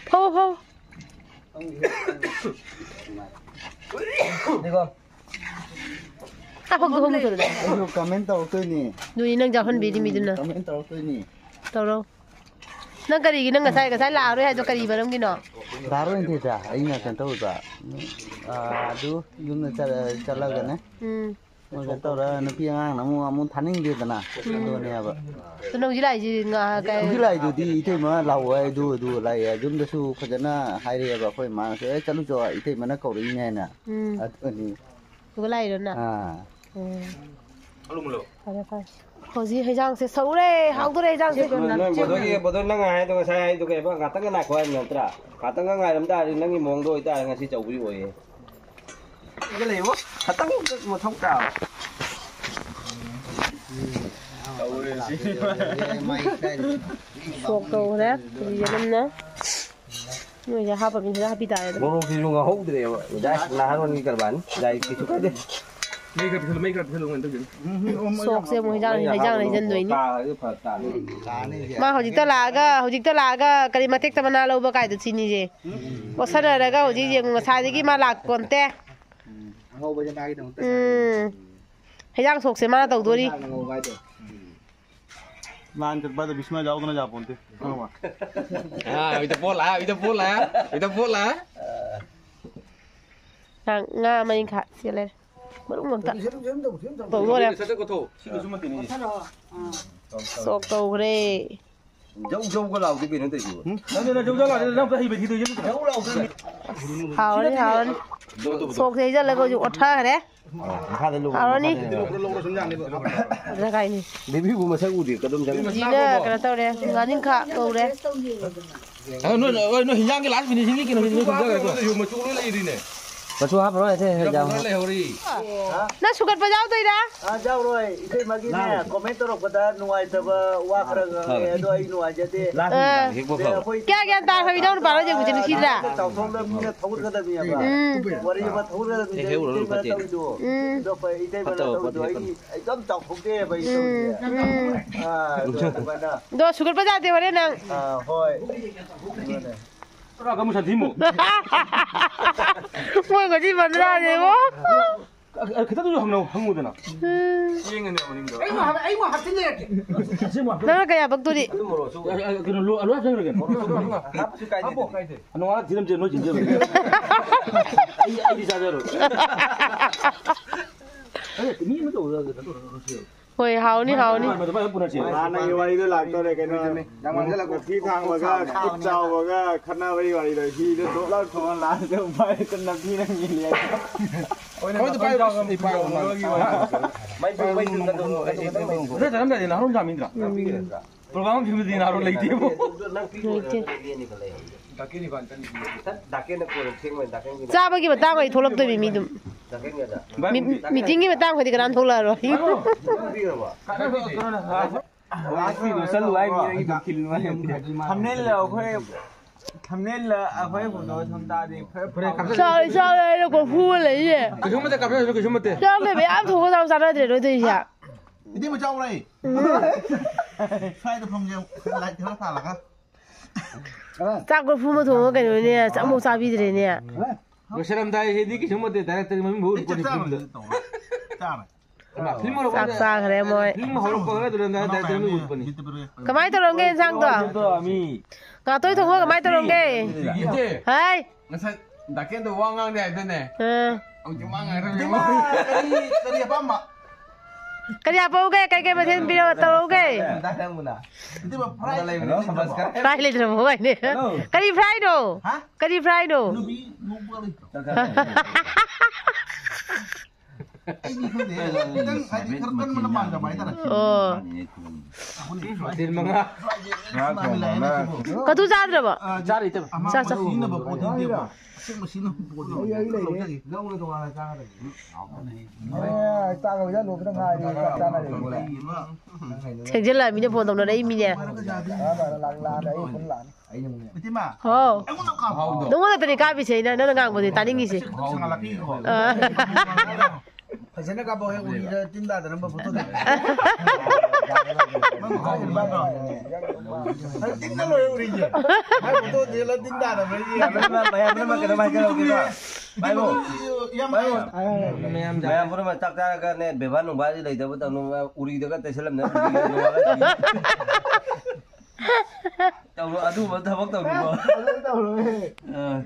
ꯐꯧ, ꯐꯧ꯫ ꯏꯗꯤꯀꯣ꯫ ꯑꯥ, ꯐꯧꯗꯣ ꯐꯧꯗꯣ ꯐꯧꯗꯣ꯫ ꯑꯩꯁꯨ comment ꯇꯧꯔꯛꯇꯣꯏꯅꯤ꯫ ꯑꯗꯨꯅꯤ ꯅꯪ ꯌꯥꯎꯍꯟꯕꯤꯔꯤꯃꯤꯗꯨꯅ꯫ Comment ꯇꯧꯔꯛꯇꯣꯏꯅꯤ꯫ ꯇꯧꯔꯣ꯫ ꯅꯪ ꯀꯔꯤꯒꯤ, ꯅꯪ ꯉꯁꯥꯏ, ꯉꯁꯥꯏ ꯂꯥꯛꯑꯔꯣꯏ ꯍꯥꯏꯗꯣ ꯀꯔꯤ ꯃꯔꯝꯒꯤꯅꯣ? ꯂꯥꯛꯑꯔꯣꯏ ꯅꯠꯇꯦꯗ, ꯑꯩꯅ ꯀꯩꯅꯣ ꯇꯧꯕ, ꯑꯥ, ꯑꯗꯨ ꯌꯨꯝꯗ ꯆꯠꯂ-, ꯆꯠꯂꯒꯅꯦ꯫ ꯎꯝ꯫ ꯃꯣꯏ ꯀꯩꯅꯣ ꯇꯧꯔ ꯅꯨꯄꯤ ꯑꯉꯥꯡꯅ ꯑꯃꯨꯛ, ꯑꯃꯨꯛ ꯊꯥꯅꯤꯡꯗꯦꯗꯅ꯫ ꯎꯝ꯫ ꯑꯗꯨꯅꯦꯕ꯫ ꯑꯗꯣ ꯅꯪ ꯍꯧꯖꯤꯛ ꯂꯥꯛꯏꯁꯤ ꯉꯥ-, ꯀꯩ- ꯍꯧꯖꯤꯛ ꯂꯥꯛꯏꯗꯨꯗꯤ ꯏꯇꯩꯃ ꯂꯥꯛꯑꯣ ꯍꯥꯏ, ꯑꯗꯨ, ꯑꯗꯨ ꯂꯥꯛꯑꯦ꯫ ꯌꯨꯝꯗꯁꯨ ꯐꯖꯅ ꯍꯥꯏꯔꯛꯑꯦꯕ ꯑꯩꯈꯣꯏ ꯏꯃꯥꯅꯁꯨ, "ꯑꯦ, ꯆꯠꯂꯨꯆꯣ, ꯏꯇꯩꯃꯅ ꯀꯧꯔꯛꯏꯅꯦ" ꯍꯥꯏꯅ꯫ ꯎꯝ꯫ ꯑꯗꯨꯅꯤ꯫ ꯑꯗꯨꯒ ꯂꯥꯛꯏꯔꯣ ꯅꯪ? ꯑꯥ꯫ ꯎꯝ꯫ ꯐꯔꯦ, ꯐꯔꯦ꯫ ꯍꯧꯖꯤꯛ ꯍꯩꯖꯥꯡꯁꯦ ꯁꯧꯔꯦ, ꯍꯥꯎꯗꯣꯔꯦ ꯍꯩꯖꯥꯡꯁꯦ꯫ ꯅꯣꯏ, ꯅꯣꯏ ꯕꯣꯗꯣꯏꯒꯤ, ꯕꯣꯗꯣꯏ ꯅꯪ ꯍꯥꯏꯗꯣ ꯉꯁꯥꯏ ꯍꯥꯏꯗꯣ ꯀꯩ ꯍꯥꯏꯕ? ꯉꯥꯛꯇꯪꯒ ꯉꯥꯏꯈꯣ ꯍꯥꯏꯕ ꯅꯠꯇ꯭ꯔꯥ? ꯉꯥꯛꯇꯪꯒ ꯉꯥꯏꯔꯝ ꯇꯥꯔꯗꯤ ꯅꯪꯒꯤ ꯃꯑꯣꯡꯗꯣ ꯑꯣꯏꯇꯥꯔꯗꯤ ꯉꯁꯤ ꯆꯧꯕꯤ ꯑꯣꯏꯌꯦ꯫ ꯁꯤꯗ ꯂꯩꯌꯦꯕꯣ꯫ ꯈꯇꯪ ꯃꯊꯧ ꯇꯥꯕ꯫ ꯁꯣꯛ ꯇꯧꯈ꯭ꯔꯦ꯫ ꯌꯦꯔꯨꯝꯅ꯫ ꯅꯣꯏꯁꯦ ꯍꯥꯞꯄ ꯃꯤꯁꯤꯗ ꯍꯥꯞꯄꯤ ꯇꯥꯔꯦ ꯑꯗꯨꯝ꯫ ꯃꯣꯔꯣꯛꯁꯤꯁꯨ ꯉꯧꯍꯧꯗ꯭ꯔꯦꯕ꯫ ꯗꯥꯏ ꯅꯍꯥꯔꯣꯟꯒꯤ ꯀꯔꯕꯥꯔꯅꯤ꯫ ꯗꯥꯏ ꯀꯩꯁꯨ ꯀꯥꯏꯗꯦ꯫ ꯃꯩ ꯈꯔ ꯄꯤꯁꯜꯂꯨ, ꯃꯩ ꯈꯔ ꯄꯤꯁꯜꯂꯨ, ꯀꯩꯅꯣ ꯇꯧꯁꯤꯅ꯫ ꯁꯣꯛꯁꯦ ꯑꯃꯨꯛ ꯍꯤꯟꯖꯥꯡ, ꯍꯤꯟꯖꯥꯡ ꯂꯩꯖꯟꯗꯣꯏꯅꯤ꯫ ꯇꯥꯔꯗꯤ ꯐꯔꯛ ꯇꯥꯅꯤ꯫ ꯃꯥ ꯍꯧꯖꯤꯛꯇ ꯂꯥꯛꯑꯒ, ꯍꯧꯖꯤꯛꯇ ꯂꯥꯛꯑꯒ ꯀꯔꯤ ꯃꯇꯦꯛꯇ ꯃꯅꯥ ꯂꯧꯕ ꯀꯥꯏꯗ ꯁꯤꯅꯤꯁꯦ꯫ ꯑꯣꯠꯁꯟꯅꯔꯒ ꯍꯧꯖꯤꯛ ꯌꯦꯡꯉꯨ, ꯉꯁꯥꯏꯗꯒꯤ ꯃꯥ ꯂꯥꯛꯄꯣꯟꯇꯦ꯫ ꯑꯉꯧꯕꯁꯦ ꯃꯥꯒꯤꯗꯃꯛꯇ ꯎꯝ꯫ ꯍꯤꯟꯖꯥꯡ ꯁꯣꯛꯁꯦ ꯃꯥꯅ ꯇꯧꯗꯣꯔꯤ꯫ ꯉꯧꯕ ꯍꯥꯏꯗꯣ꯫ ꯂꯥꯟ ꯆꯠꯄꯗ ꯕꯤꯁꯃꯥ ꯌꯥꯎꯗꯅ ꯌꯥꯄꯣꯟꯇꯦ꯫ ꯈꯪꯉꯕ? Ah, ahorita por la, ahorita por la, ahorita por la. ꯉꯥ, ꯉꯥ ꯃꯔꯤꯡꯈꯥ ꯁꯤ ꯂꯩꯔꯦ꯫ ꯃꯔꯨꯝ ꯑꯝꯇ ꯇꯧꯗꯣꯔꯦ꯫ Satu koto. ꯁꯤꯒꯤꯁꯨ ꯃꯇꯤꯟ ꯏ꯫ ꯁꯣꯛ ꯇꯧꯈ꯭ꯔꯦ꯫ ꯖꯧ ꯖꯧꯒ ꯂꯥꯎꯗꯦ ꯀꯩꯅꯣ ꯇꯧꯔꯤꯁꯤꯕꯣ? ꯅꯪ ꯅꯪ ꯖꯧ ꯖꯧ ꯂꯥꯎꯗꯦ, ꯅꯪ ꯑꯝꯇ ꯍꯩꯕ ꯊꯤꯗꯣꯏꯁꯦ꯫ ꯖꯧ ꯂꯥꯎꯗꯦ꯫ ꯍꯥꯎꯔꯅꯤ, ꯍꯥꯎꯔꯅꯤ꯫ ꯁꯣꯛꯁꯦ ꯍꯩꯖꯜꯂꯒ ꯍꯧꯖꯤꯛ ꯑꯣꯠꯊꯈ꯭ꯔꯦ꯫ ꯃꯈꯥꯗ ꯂꯧ꯫ ꯍꯥꯎꯔꯅꯤ꯫ ꯂꯧꯔ ꯂꯧꯔ ꯁꯨꯝ ꯌꯥꯅꯤꯕ꯫ ꯐꯖꯈꯥꯏꯅꯤ꯫ ꯕꯦꯕꯤꯕꯨ ꯃꯁꯛ ꯎꯗꯦ ꯀꯗꯣꯝ ꯆꯪꯉꯤ? ꯖꯤꯅ ꯀꯩꯅꯣ ꯇꯧꯔꯦ, ꯉꯥꯅꯤꯡꯈꯥ ꯀꯧꯔꯦ꯫ Ah, no, no, no, ꯍꯤꯟꯖꯥꯡꯒꯤ last finish ꯒꯤ ꯀꯩꯅꯣ ꯍꯤꯟꯖꯥꯡ ꯀꯧꯔꯦ꯫ ꯃꯆꯨ ꯂꯣꯏ ꯂꯩꯔꯤꯅꯦ꯫ ꯃꯆꯨ ꯍꯥꯞꯄꯔꯣꯏ ꯑꯇꯩ ꯍꯦꯟꯖꯥꯡ ꯍꯥꯞꯄꯣ꯫ Lehori. ꯅꯪ ꯁꯨꯒꯠꯄ ꯌꯥꯎꯗꯣꯏꯔꯥ? ꯑꯥ, ꯌꯥꯎꯔꯣꯏ꯫ ꯏꯇꯩꯃꯒꯤꯅꯦ, comment ꯇꯧꯔꯛꯄꯗ ꯅꯨꯡꯉꯥꯏꯇꯕ ꯋꯥ ꯈꯔ ꯉꯥꯡꯉꯛꯑꯦ, ꯑꯗꯣ ꯑꯩ ꯅꯨꯡꯉꯥꯏꯖꯗꯦ꯫ ꯑꯥ꯫ ꯍꯦꯛ ꯄꯣꯛꯈ꯭ꯔꯕ꯫ ꯑꯩꯈꯣꯏ ꯀꯌꯥ ꯒ꯭ꯌꯥꯟ ꯇꯥꯈ꯭ꯔꯕ ꯏꯅꯥꯎ ꯅꯨꯄꯥꯅꯣ ꯍꯧꯖꯤꯛ ꯍꯧꯖꯤꯛ ꯅꯨꯡꯁꯤꯗ꯭ꯔꯥ? ꯆꯥꯎꯊꯣꯛꯅ ꯃꯤꯅ ꯊꯧꯒꯠꯀꯗꯕꯅꯦꯕ꯫ ꯎꯝ꯫ ꯋꯥꯔꯤ ꯑꯃ ꯊꯧꯒꯠꯀꯗꯕꯅꯦ, ꯍꯦꯛ ꯎꯔꯕ ꯏꯇꯩꯃꯅ ꯐꯠꯇꯦ꯫ ꯇꯧꯔꯤꯗꯣ꯫ ꯎꯝ꯫ ꯑꯗꯣ ꯑꯩꯈꯣꯏ ꯏꯇꯩꯃꯅ ꯐꯠꯇꯕ ꯇꯧꯔꯤꯗꯣ ꯐꯠꯇꯦ ꯑꯩ, ꯑꯩ ꯌꯥꯝ ꯆꯥꯎꯊꯣꯛꯇꯦ ꯍꯥꯏꯕ ꯑꯩ ꯎꯝ꯫ ꯇꯧꯔꯤꯁꯦ꯫ ꯎꯝ꯫ ꯑꯥ, ꯑꯗꯣ ꯑꯗꯨꯃꯥꯏꯅ꯫ ꯑꯗꯣ ꯁꯨꯒꯠꯄ ꯌꯥꯗꯦ ꯍꯣꯔꯦꯟ ꯅꯪ꯫ ꯑꯥ, ꯍꯣꯏ꯫ ꯄꯨꯔꯥ ꯀꯃꯨ ꯁꯥꯟꯊꯤꯃꯨ꯫ ꯃꯣꯏ ꯉꯁꯤ ꯕꯟꯗ꯭ꯔꯥꯅꯦꯕꯣ꯫ ꯈꯤꯇꯪꯁꯨ ꯍꯪꯅꯧ, ꯍꯪꯉꯨꯗꯅ꯫ ꯎꯝ꯫ ꯌꯦꯡꯉꯅꯦ ꯃꯅꯤꯡꯗꯣ꯫ ꯅꯪꯅ ꯀꯌꯥ ꯄꯛꯇꯣꯔꯤ? ꯀꯩꯅꯣ ꯂꯣ-, ꯑꯂꯨ ꯍꯥꯞꯆꯟꯈ꯭ꯔꯒꯦ꯫ ꯅꯣꯡꯉꯥꯜꯂ ꯊꯤꯔꯝꯁꯦ, ꯅꯣꯏ ꯆꯤꯟꯖꯕ꯫ ꯑꯩ, ꯑꯩꯗꯤ ꯆꯥꯖꯔꯣꯏ꯫ ꯑꯦ, ꯃꯤ ꯑꯃ ꯇꯧꯔꯒ ꯀꯩꯅꯣ ꯇꯧꯔꯒ ꯁꯤ꯫ ꯍꯣꯏ, ꯍꯥꯎꯅꯤ, ꯍꯥꯎꯅꯤ꯫ ꯃꯥꯏ ꯃꯗꯨ ꯃꯥꯏ ꯄꯨꯅꯁꯦ꯫ ꯍꯥꯟꯅꯒꯤ ꯋꯥꯔꯤꯗꯣ ꯂꯥꯛꯇꯧꯔꯦ ꯀꯩꯅꯣ꯫ ꯅꯨꯄꯤ ꯊꯥꯡꯕꯒ ꯈꯨꯠ ꯆꯥꯎꯕꯒ ꯈꯠꯅꯕꯒꯤ ꯋꯥꯔꯤꯗꯣ꯫ ꯍꯤꯗꯣ ꯗꯣꯛ ꯂꯥꯎ ꯊꯣꯡꯉ ꯂꯥꯛꯑꯒ ꯎꯄꯥꯏ ꯂꯩꯇ ꯅꯝꯊꯤꯅ ꯃꯤꯂꯤ꯫ ꯍꯣꯏꯗ ꯄꯥꯏꯔꯣ, ꯑꯩ ꯄꯥꯏꯔꯣ꯫ ꯃꯩ ꯄꯨ, ꯃꯩ ꯄꯨ, ꯀꯩꯅꯣ, ꯀꯩꯅꯣ, ꯀꯩꯅꯣ, ꯀꯩꯅꯣ꯫ ꯅꯠꯇꯦ, ꯅꯠꯇꯦ, ꯅꯍꯥꯔꯣꯟ ꯌꯥꯝꯃꯤꯗ꯭ꯔꯥ? ꯄ꯭ꯔꯣꯒ꯭ꯔꯥꯝ ꯐꯤꯕꯗꯤ ꯅꯍꯥꯔꯣꯟ ꯂꯩꯇꯦꯕꯣ꯫ ꯂꯩꯇꯦ꯫ ꯗꯥꯀꯦꯟꯅ ꯀꯣꯟꯅ ꯊꯦꯡꯕꯅꯤ, ꯗꯥꯀꯦꯟꯒꯤ ꯆꯥꯕꯒꯤ ꯃꯇꯥꯡ ꯑꯣꯏ ꯊꯣꯛꯂꯛꯇꯣꯏꯅꯤ ꯃꯤꯗꯨꯝ꯫ ꯗꯥꯀꯦꯟꯒꯤꯗ꯫ ꯃꯤ-, ꯃꯤꯇꯤꯡꯒꯤ ꯃꯇꯥꯡ ꯑꯣꯏꯗꯤ ꯀꯅꯥꯝ ꯊꯣꯛꯂꯛꯑꯔꯣꯏ꯫ ꯄꯤꯈ꯭ꯔꯕꯣ? ꯂꯥꯁꯇꯤ ꯂꯣꯠꯁꯜꯂꯨ ꯍꯥꯏ ꯃꯤ ꯅꯪꯒꯤ ꯑꯗꯨꯝ ꯈꯤꯜꯂꯨ ꯍꯥꯏ꯫ ꯊꯝꯅꯦꯜ ꯑꯩꯈꯣꯏ ꯊꯝꯅꯦꯜꯂ ꯑꯩꯈꯣꯏ ꯐꯣꯇꯣ ꯊꯝ ꯇꯥꯔꯗꯤ ꯐꯔꯦ, ꯐꯔꯦ, ꯀꯥꯞꯆꯔꯣ꯫ ꯆꯥꯔꯦ, ꯆꯥꯔꯦ, ꯑꯩꯅ ꯀꯣꯔꯐꯨ ꯑꯃ ꯂꯩꯌꯦ꯫ ꯀꯩꯁꯨ ꯅꯠꯇꯦ, ꯀꯥꯞꯆꯔꯁꯨ ꯀꯩꯁꯨ ꯅꯠꯇꯦ꯫ ꯆꯥꯔꯝꯃꯦ, ꯃꯌꯥꯝ ꯊꯣꯡꯉ ꯆꯥꯕ ꯆꯥꯟꯅꯗ꯭ꯔꯦ ꯅꯣꯏ ꯇꯧꯔꯤꯁꯦ꯫ ꯏꯇꯩꯃ ꯆꯥꯎꯔꯦ꯫ ꯁ꯭ꯋꯥꯏꯗ ꯐꯝꯁꯦ, ꯂꯥꯏꯠ ꯈꯔ ꯊꯥꯜꯂꯒ꯫ ꯆꯥꯛ ꯀꯣꯔꯐꯨ ꯑꯃ ꯊꯣꯡꯉꯒ ꯀꯩꯅꯣꯅꯦ, ꯑꯃꯨꯛ ꯆꯥꯕꯤꯗ꯭ꯔꯦꯅꯦ꯫ ꯂꯣꯏꯁꯤꯜꯂꯝꯗꯥꯏꯁꯤꯗꯤ ꯀꯩꯁꯨ ꯅꯠꯇꯦ, ꯗꯥꯏꯔꯦꯛꯇꯔ ꯃꯃꯤꯡ ꯐꯥꯎ ꯑꯩ ꯆꯥꯛ ꯎꯠꯄ ꯆꯥꯔꯣꯏ, ꯅꯠꯇꯦ꯫ ꯇꯧꯔꯣꯏ꯫ ꯆꯥꯔꯣꯏ꯫ ꯐꯤꯂꯝ ꯍꯧꯔꯛꯄꯗ ꯆꯥꯛ ꯆꯥꯈ꯭ꯔꯦ ꯃꯣꯏ꯫ ꯐꯤꯂꯝ ꯍꯧꯔꯛꯄꯒ ꯑꯗꯨꯗ ꯗꯥꯏꯔꯦꯛꯇꯔ ꯃꯃꯤꯡ ꯎꯠꯄꯅꯤ꯫ ꯀꯃꯥꯏꯅ ꯇꯧꯔꯝꯒꯦ ꯏꯟꯁꯥꯡꯗꯣ? ꯉꯥꯇꯣꯏ ꯊꯣꯡꯕ ꯀꯃꯥꯏꯅ ꯇꯧꯔꯝꯒꯦ? ꯏꯆꯦ, ꯍꯥꯏ꯫ ꯉꯁꯥꯏ ꯗꯥꯀꯦꯟꯗꯣ ꯋꯥ ꯉꯥꯡꯗꯦ ꯍꯥꯏꯗꯅꯦ? ꯑꯥ꯫ ꯍꯧꯖꯤꯛ ꯋꯥ ꯉꯥꯡꯗ꯭ꯔꯦ꯫ ꯏꯃꯥ, ꯀꯔꯤ, ꯀꯔꯤ ꯑꯄꯥꯝꯕ? ꯀꯔꯤ ꯍꯥꯞꯄꯛꯎꯒꯦ? ꯀꯩꯀꯩ ꯃꯊꯦꯜ ꯄꯤꯔ ꯇꯧꯔꯛꯎꯒꯦ? ꯏꯇꯩꯃ, ꯐ꯭ꯔꯥꯏ ꯂꯩꯕ꯭ꯔꯣ? ꯐ꯭ꯔꯥꯏ ꯂꯩꯇ꯭ꯔꯕꯣ ꯍꯥꯏꯅꯦ? ꯍꯜꯂꯣ꯫ ꯀꯔꯤ ꯐ꯭ꯔꯥꯏꯅꯣ? ꯍꯥ? ꯀꯔꯤ ꯐ꯭ꯔꯥꯏꯅꯣ? ꯅꯨꯄꯤ ꯅꯣꯛꯄ ꯂꯩꯇ꯭ꯔꯣ? ꯑꯩꯗꯤ ꯈꯪꯗꯦ꯫ ꯈꯤꯇꯪ ꯍꯥꯏꯗꯤ ꯈꯔ ꯀꯟꯕꯅ ꯄꯥꯝꯖꯕ ꯍꯥꯏꯇꯥꯔꯦ꯫ ꯑꯣ꯫ ꯃꯊꯦꯜ ꯃꯉꯥ꯫ ꯀꯇꯨ ꯆꯥꯗ꯭ꯔꯕꯣ? ꯆꯥꯔꯤ ꯏꯇꯩꯃ꯫ ꯆꯥ, ꯆꯥ꯫ ꯁꯤꯖꯤꯟꯅꯕ ꯄꯣꯠ ꯅꯠꯇꯦꯕ꯫ ꯑꯁꯦꯡꯕ ꯁꯤꯖꯤꯟꯅꯕ ꯄꯣꯠ ꯅꯠꯇꯦꯕ꯫ ꯑꯩ, ꯑꯩ ꯂꯩꯔꯦ꯫ ꯂꯧꯖꯒꯦ꯫ ꯂꯧꯔ ꯇꯣꯉꯥꯟꯅ ꯆꯥꯒꯗꯕꯅꯤ꯫ ꯑꯦ, ꯆꯥꯛ ꯂꯣꯏꯖ ꯂꯣꯏꯕꯗ ꯉꯥꯏꯔꯤ, ꯆꯥꯛ ꯆꯥꯅꯔꯤ꯫ ꯊꯦꯡꯖꯤꯜꯂꯛꯑꯃꯤꯅ ꯐꯣꯟ ꯇꯧꯅꯔꯛꯏꯃꯤꯅꯦ꯫ ꯂꯥꯛꯑꯦ, ꯂꯥꯛꯑꯦ, ꯑꯩ ꯐꯣꯟ ꯂꯥꯛꯑꯦ꯫ ꯏꯇꯩꯃ, ꯍꯥꯎ꯫ ꯑꯩꯉꯣꯟꯗ ꯀꯥꯞꯄꯣ꯫ ꯅꯉꯣꯟꯗ ꯅꯠꯇꯅꯤ ꯀꯥꯞꯄꯤꯁꯦ ꯑꯩꯅ, ꯅꯪꯅ ꯉꯥꯡꯕꯗꯤ ꯇꯥꯅꯤꯡꯉꯤꯁꯦ꯫ ꯁꯦꯡꯅ ꯂꯥꯛꯄꯤꯌꯨꯀꯣ꯫ ꯑꯥ꯫ ꯐꯖꯅ ꯀꯥꯞꯄꯣ, ꯍꯦꯛ ꯎꯔꯤꯗ ꯇꯤꯟ ꯇꯥꯗꯅꯕ ꯐꯣꯇꯣꯗꯣ꯫ ꯅꯪ ꯈꯥꯏꯔꯤꯕ ꯅꯠꯇ꯭ꯔꯣ? ꯑꯩ ꯇꯤꯟꯅ ꯂꯣꯏꯔꯦ ꯎꯔꯤꯁꯦ꯫ ꯃꯥꯏ ꯐꯣꯇꯣ ꯊꯤꯜꯂ ꯇꯤꯟ ꯇꯥꯗꯕ꯭ꯔꯥ ꯌꯦꯡꯉꯦ꯫ ꯃꯌꯥꯝ ꯄꯨꯝꯅꯃꯛ ꯀꯩꯅꯣꯝ ꯍꯥꯏꯖꯔꯛꯀꯦꯕ꯫ ꯏꯌꯥꯝꯕ꯫ ꯃꯌꯥꯝ ꯄꯨꯝꯅꯃꯛ ꯆꯥꯛ ꯆꯥꯔꯒꯅꯦ, ꯕꯦꯕꯥꯔ ꯅꯨꯡꯕꯥꯔꯗꯤ ꯂꯩꯇꯕ ꯇꯧꯅꯨ, ꯎꯔꯤꯗꯒ ꯇꯩꯁꯜꯂꯝꯗꯅ ꯎꯔꯤꯗ ꯅꯣꯡꯉꯥꯜꯂ ꯁꯤ꯫ ꯇꯧꯔꯣ, ꯑꯗꯨꯒꯨꯝꯕ ꯊꯕꯛ ꯇꯧꯅꯨꯀꯣ꯫ ꯑꯗꯨ ꯇꯧꯔꯣꯏ꯫ ꯑ,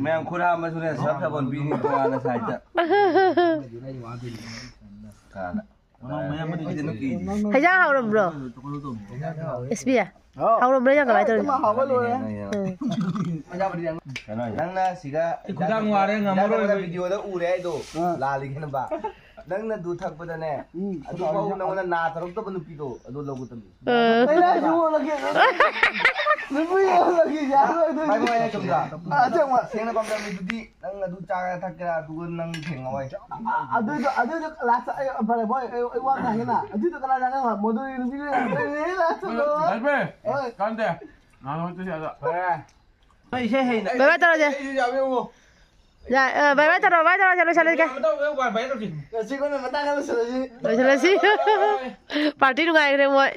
ꯃꯌꯥꯝ ꯈꯨꯔꯥ ꯑꯃꯁꯨꯅꯦ, ꯁꯔꯞ ꯁꯥꯄꯣꯟ ꯄꯤꯅꯤ ꯇꯣꯉꯥꯟꯅ ꯁꯥꯏꯠꯇ꯫ ꯀꯥꯅ꯫ ꯃꯅꯥꯎ ꯃꯌꯥꯝ ꯑꯃꯗꯤ ꯑꯩꯈꯣꯏꯗꯤ ꯅꯨꯄꯤꯅꯤ꯫ ꯍꯩꯖꯥꯡ ꯍꯥꯎꯔꯝꯕ꯭ꯔꯣ? S P? ꯍꯥꯎ꯫ ꯍꯥꯎꯔꯝꯕ꯭ꯔꯣ? ꯍꯩꯖꯥꯡ ꯀꯃꯥꯏꯅ ꯇꯧꯔꯤ? ꯑꯗꯨꯝ ꯍꯥꯎꯕ ꯂꯣꯏꯔꯦ꯫ ꯎꯝ꯫ ꯀꯩꯅꯣ ꯍꯥꯏꯁꯦ? ꯅꯪꯅ ꯁꯤꯒ ꯑꯩ ꯈꯨꯗꯥꯡ ꯋꯥꯔꯦ, ꯉꯝꯃꯔꯣꯏ꯫ ꯚꯤꯗꯤꯑꯣꯗ ꯎꯔꯦ ꯍꯥꯏꯗꯣ꯫ ꯑꯥ꯫ ꯂꯥꯜꯂꯤ ꯈꯦꯠꯅꯕ꯫ ꯅꯪꯅ ꯑꯗꯨ ꯊꯛꯄꯗꯅꯦ, ꯎꯝ꯫ ꯑꯗꯨꯐꯥꯎ ꯅꯉꯣꯟꯗ ꯅꯥ ꯇꯧꯔꯛꯇꯕ ꯅꯨꯄꯤꯗꯣ ꯑꯗꯨ ꯂꯧꯒꯗꯕꯅꯤ꯫ ꯑ꯫ ꯀꯩꯅꯣ ꯍꯥꯏꯁꯤꯕꯣ? ꯅꯨꯄꯤ ꯑꯣꯜꯂꯒꯦ ꯌꯥꯔꯣꯏ ꯑꯗꯨ꯫ ꯍꯥꯏꯕ ꯋꯥꯅꯦ ꯆꯨꯝꯗ꯭ꯔꯥ? ꯑꯁꯦꯡꯕ꯫ ꯁꯦꯡꯅ ꯄꯥꯝꯖꯕ ꯃꯤꯗꯨꯗꯤ ꯅꯪ ꯑꯗꯨ ꯆꯥꯒꯦꯔꯥ ꯊꯛꯀꯦꯔꯥ ꯑꯗꯨꯒ ꯅꯪ ꯊꯦꯡꯅꯧ ꯍꯥꯏ꯫ ꯑꯗꯨꯏꯗꯣ, ꯑꯗꯨꯏꯗꯣ last ꯑꯩ, ꯐꯔꯦ, ꯍꯣꯏ, ꯑꯩ, ꯑꯩ ꯋꯥ ꯉꯥꯡꯉꯦꯅ꯫ ꯑꯗꯨꯏꯗꯣ ꯀꯅꯥ ꯀꯅꯥ ꯃꯗꯨꯒꯤ ꯅꯨꯄꯤꯗꯨ ꯂꯩꯔꯦ last ꯗꯣ꯫ ꯌꯥꯏꯐꯔꯦ꯫ ꯍꯣꯏ꯫ ꯀꯥꯟꯗꯦ꯫ ꯅꯍꯥꯟ ꯍꯣꯏ ꯆꯠꯁꯤ ꯑꯗ꯫ ꯐꯔꯦ꯫ ꯕꯥꯏ ꯕꯥꯏ ꯇꯧꯔꯁꯦ꯫ ꯑꯩꯁꯨ ꯌꯥꯎꯋꯦ, ꯌꯦꯡꯉꯣ꯫ ꯌꯥ-, ꯑ, ꯕꯥꯏ ꯕꯥꯏ ꯇꯧꯔꯣ, ꯕꯥꯏ ꯇꯧꯔꯁꯦ, ꯂꯣꯏꯁꯜꯂꯁꯤꯒꯦ꯫ ꯌꯥꯝ ꯇꯧꯋꯦ, ꯕꯥꯏ ꯕꯥꯏ ꯇꯧꯁꯤ꯫ ꯉꯁꯤ ꯑꯩꯈꯣꯏꯅ ꯃꯇꯥꯡ ꯑꯃ ꯂꯣꯏꯁꯜꯂꯁꯤ꯫ ꯂꯣꯏꯁꯜꯂꯁꯤ꯫ ꯄꯥꯔꯇꯤ ꯅꯨꯡꯉꯥꯏꯈ꯭ꯔꯦ ꯃꯣꯏ꯫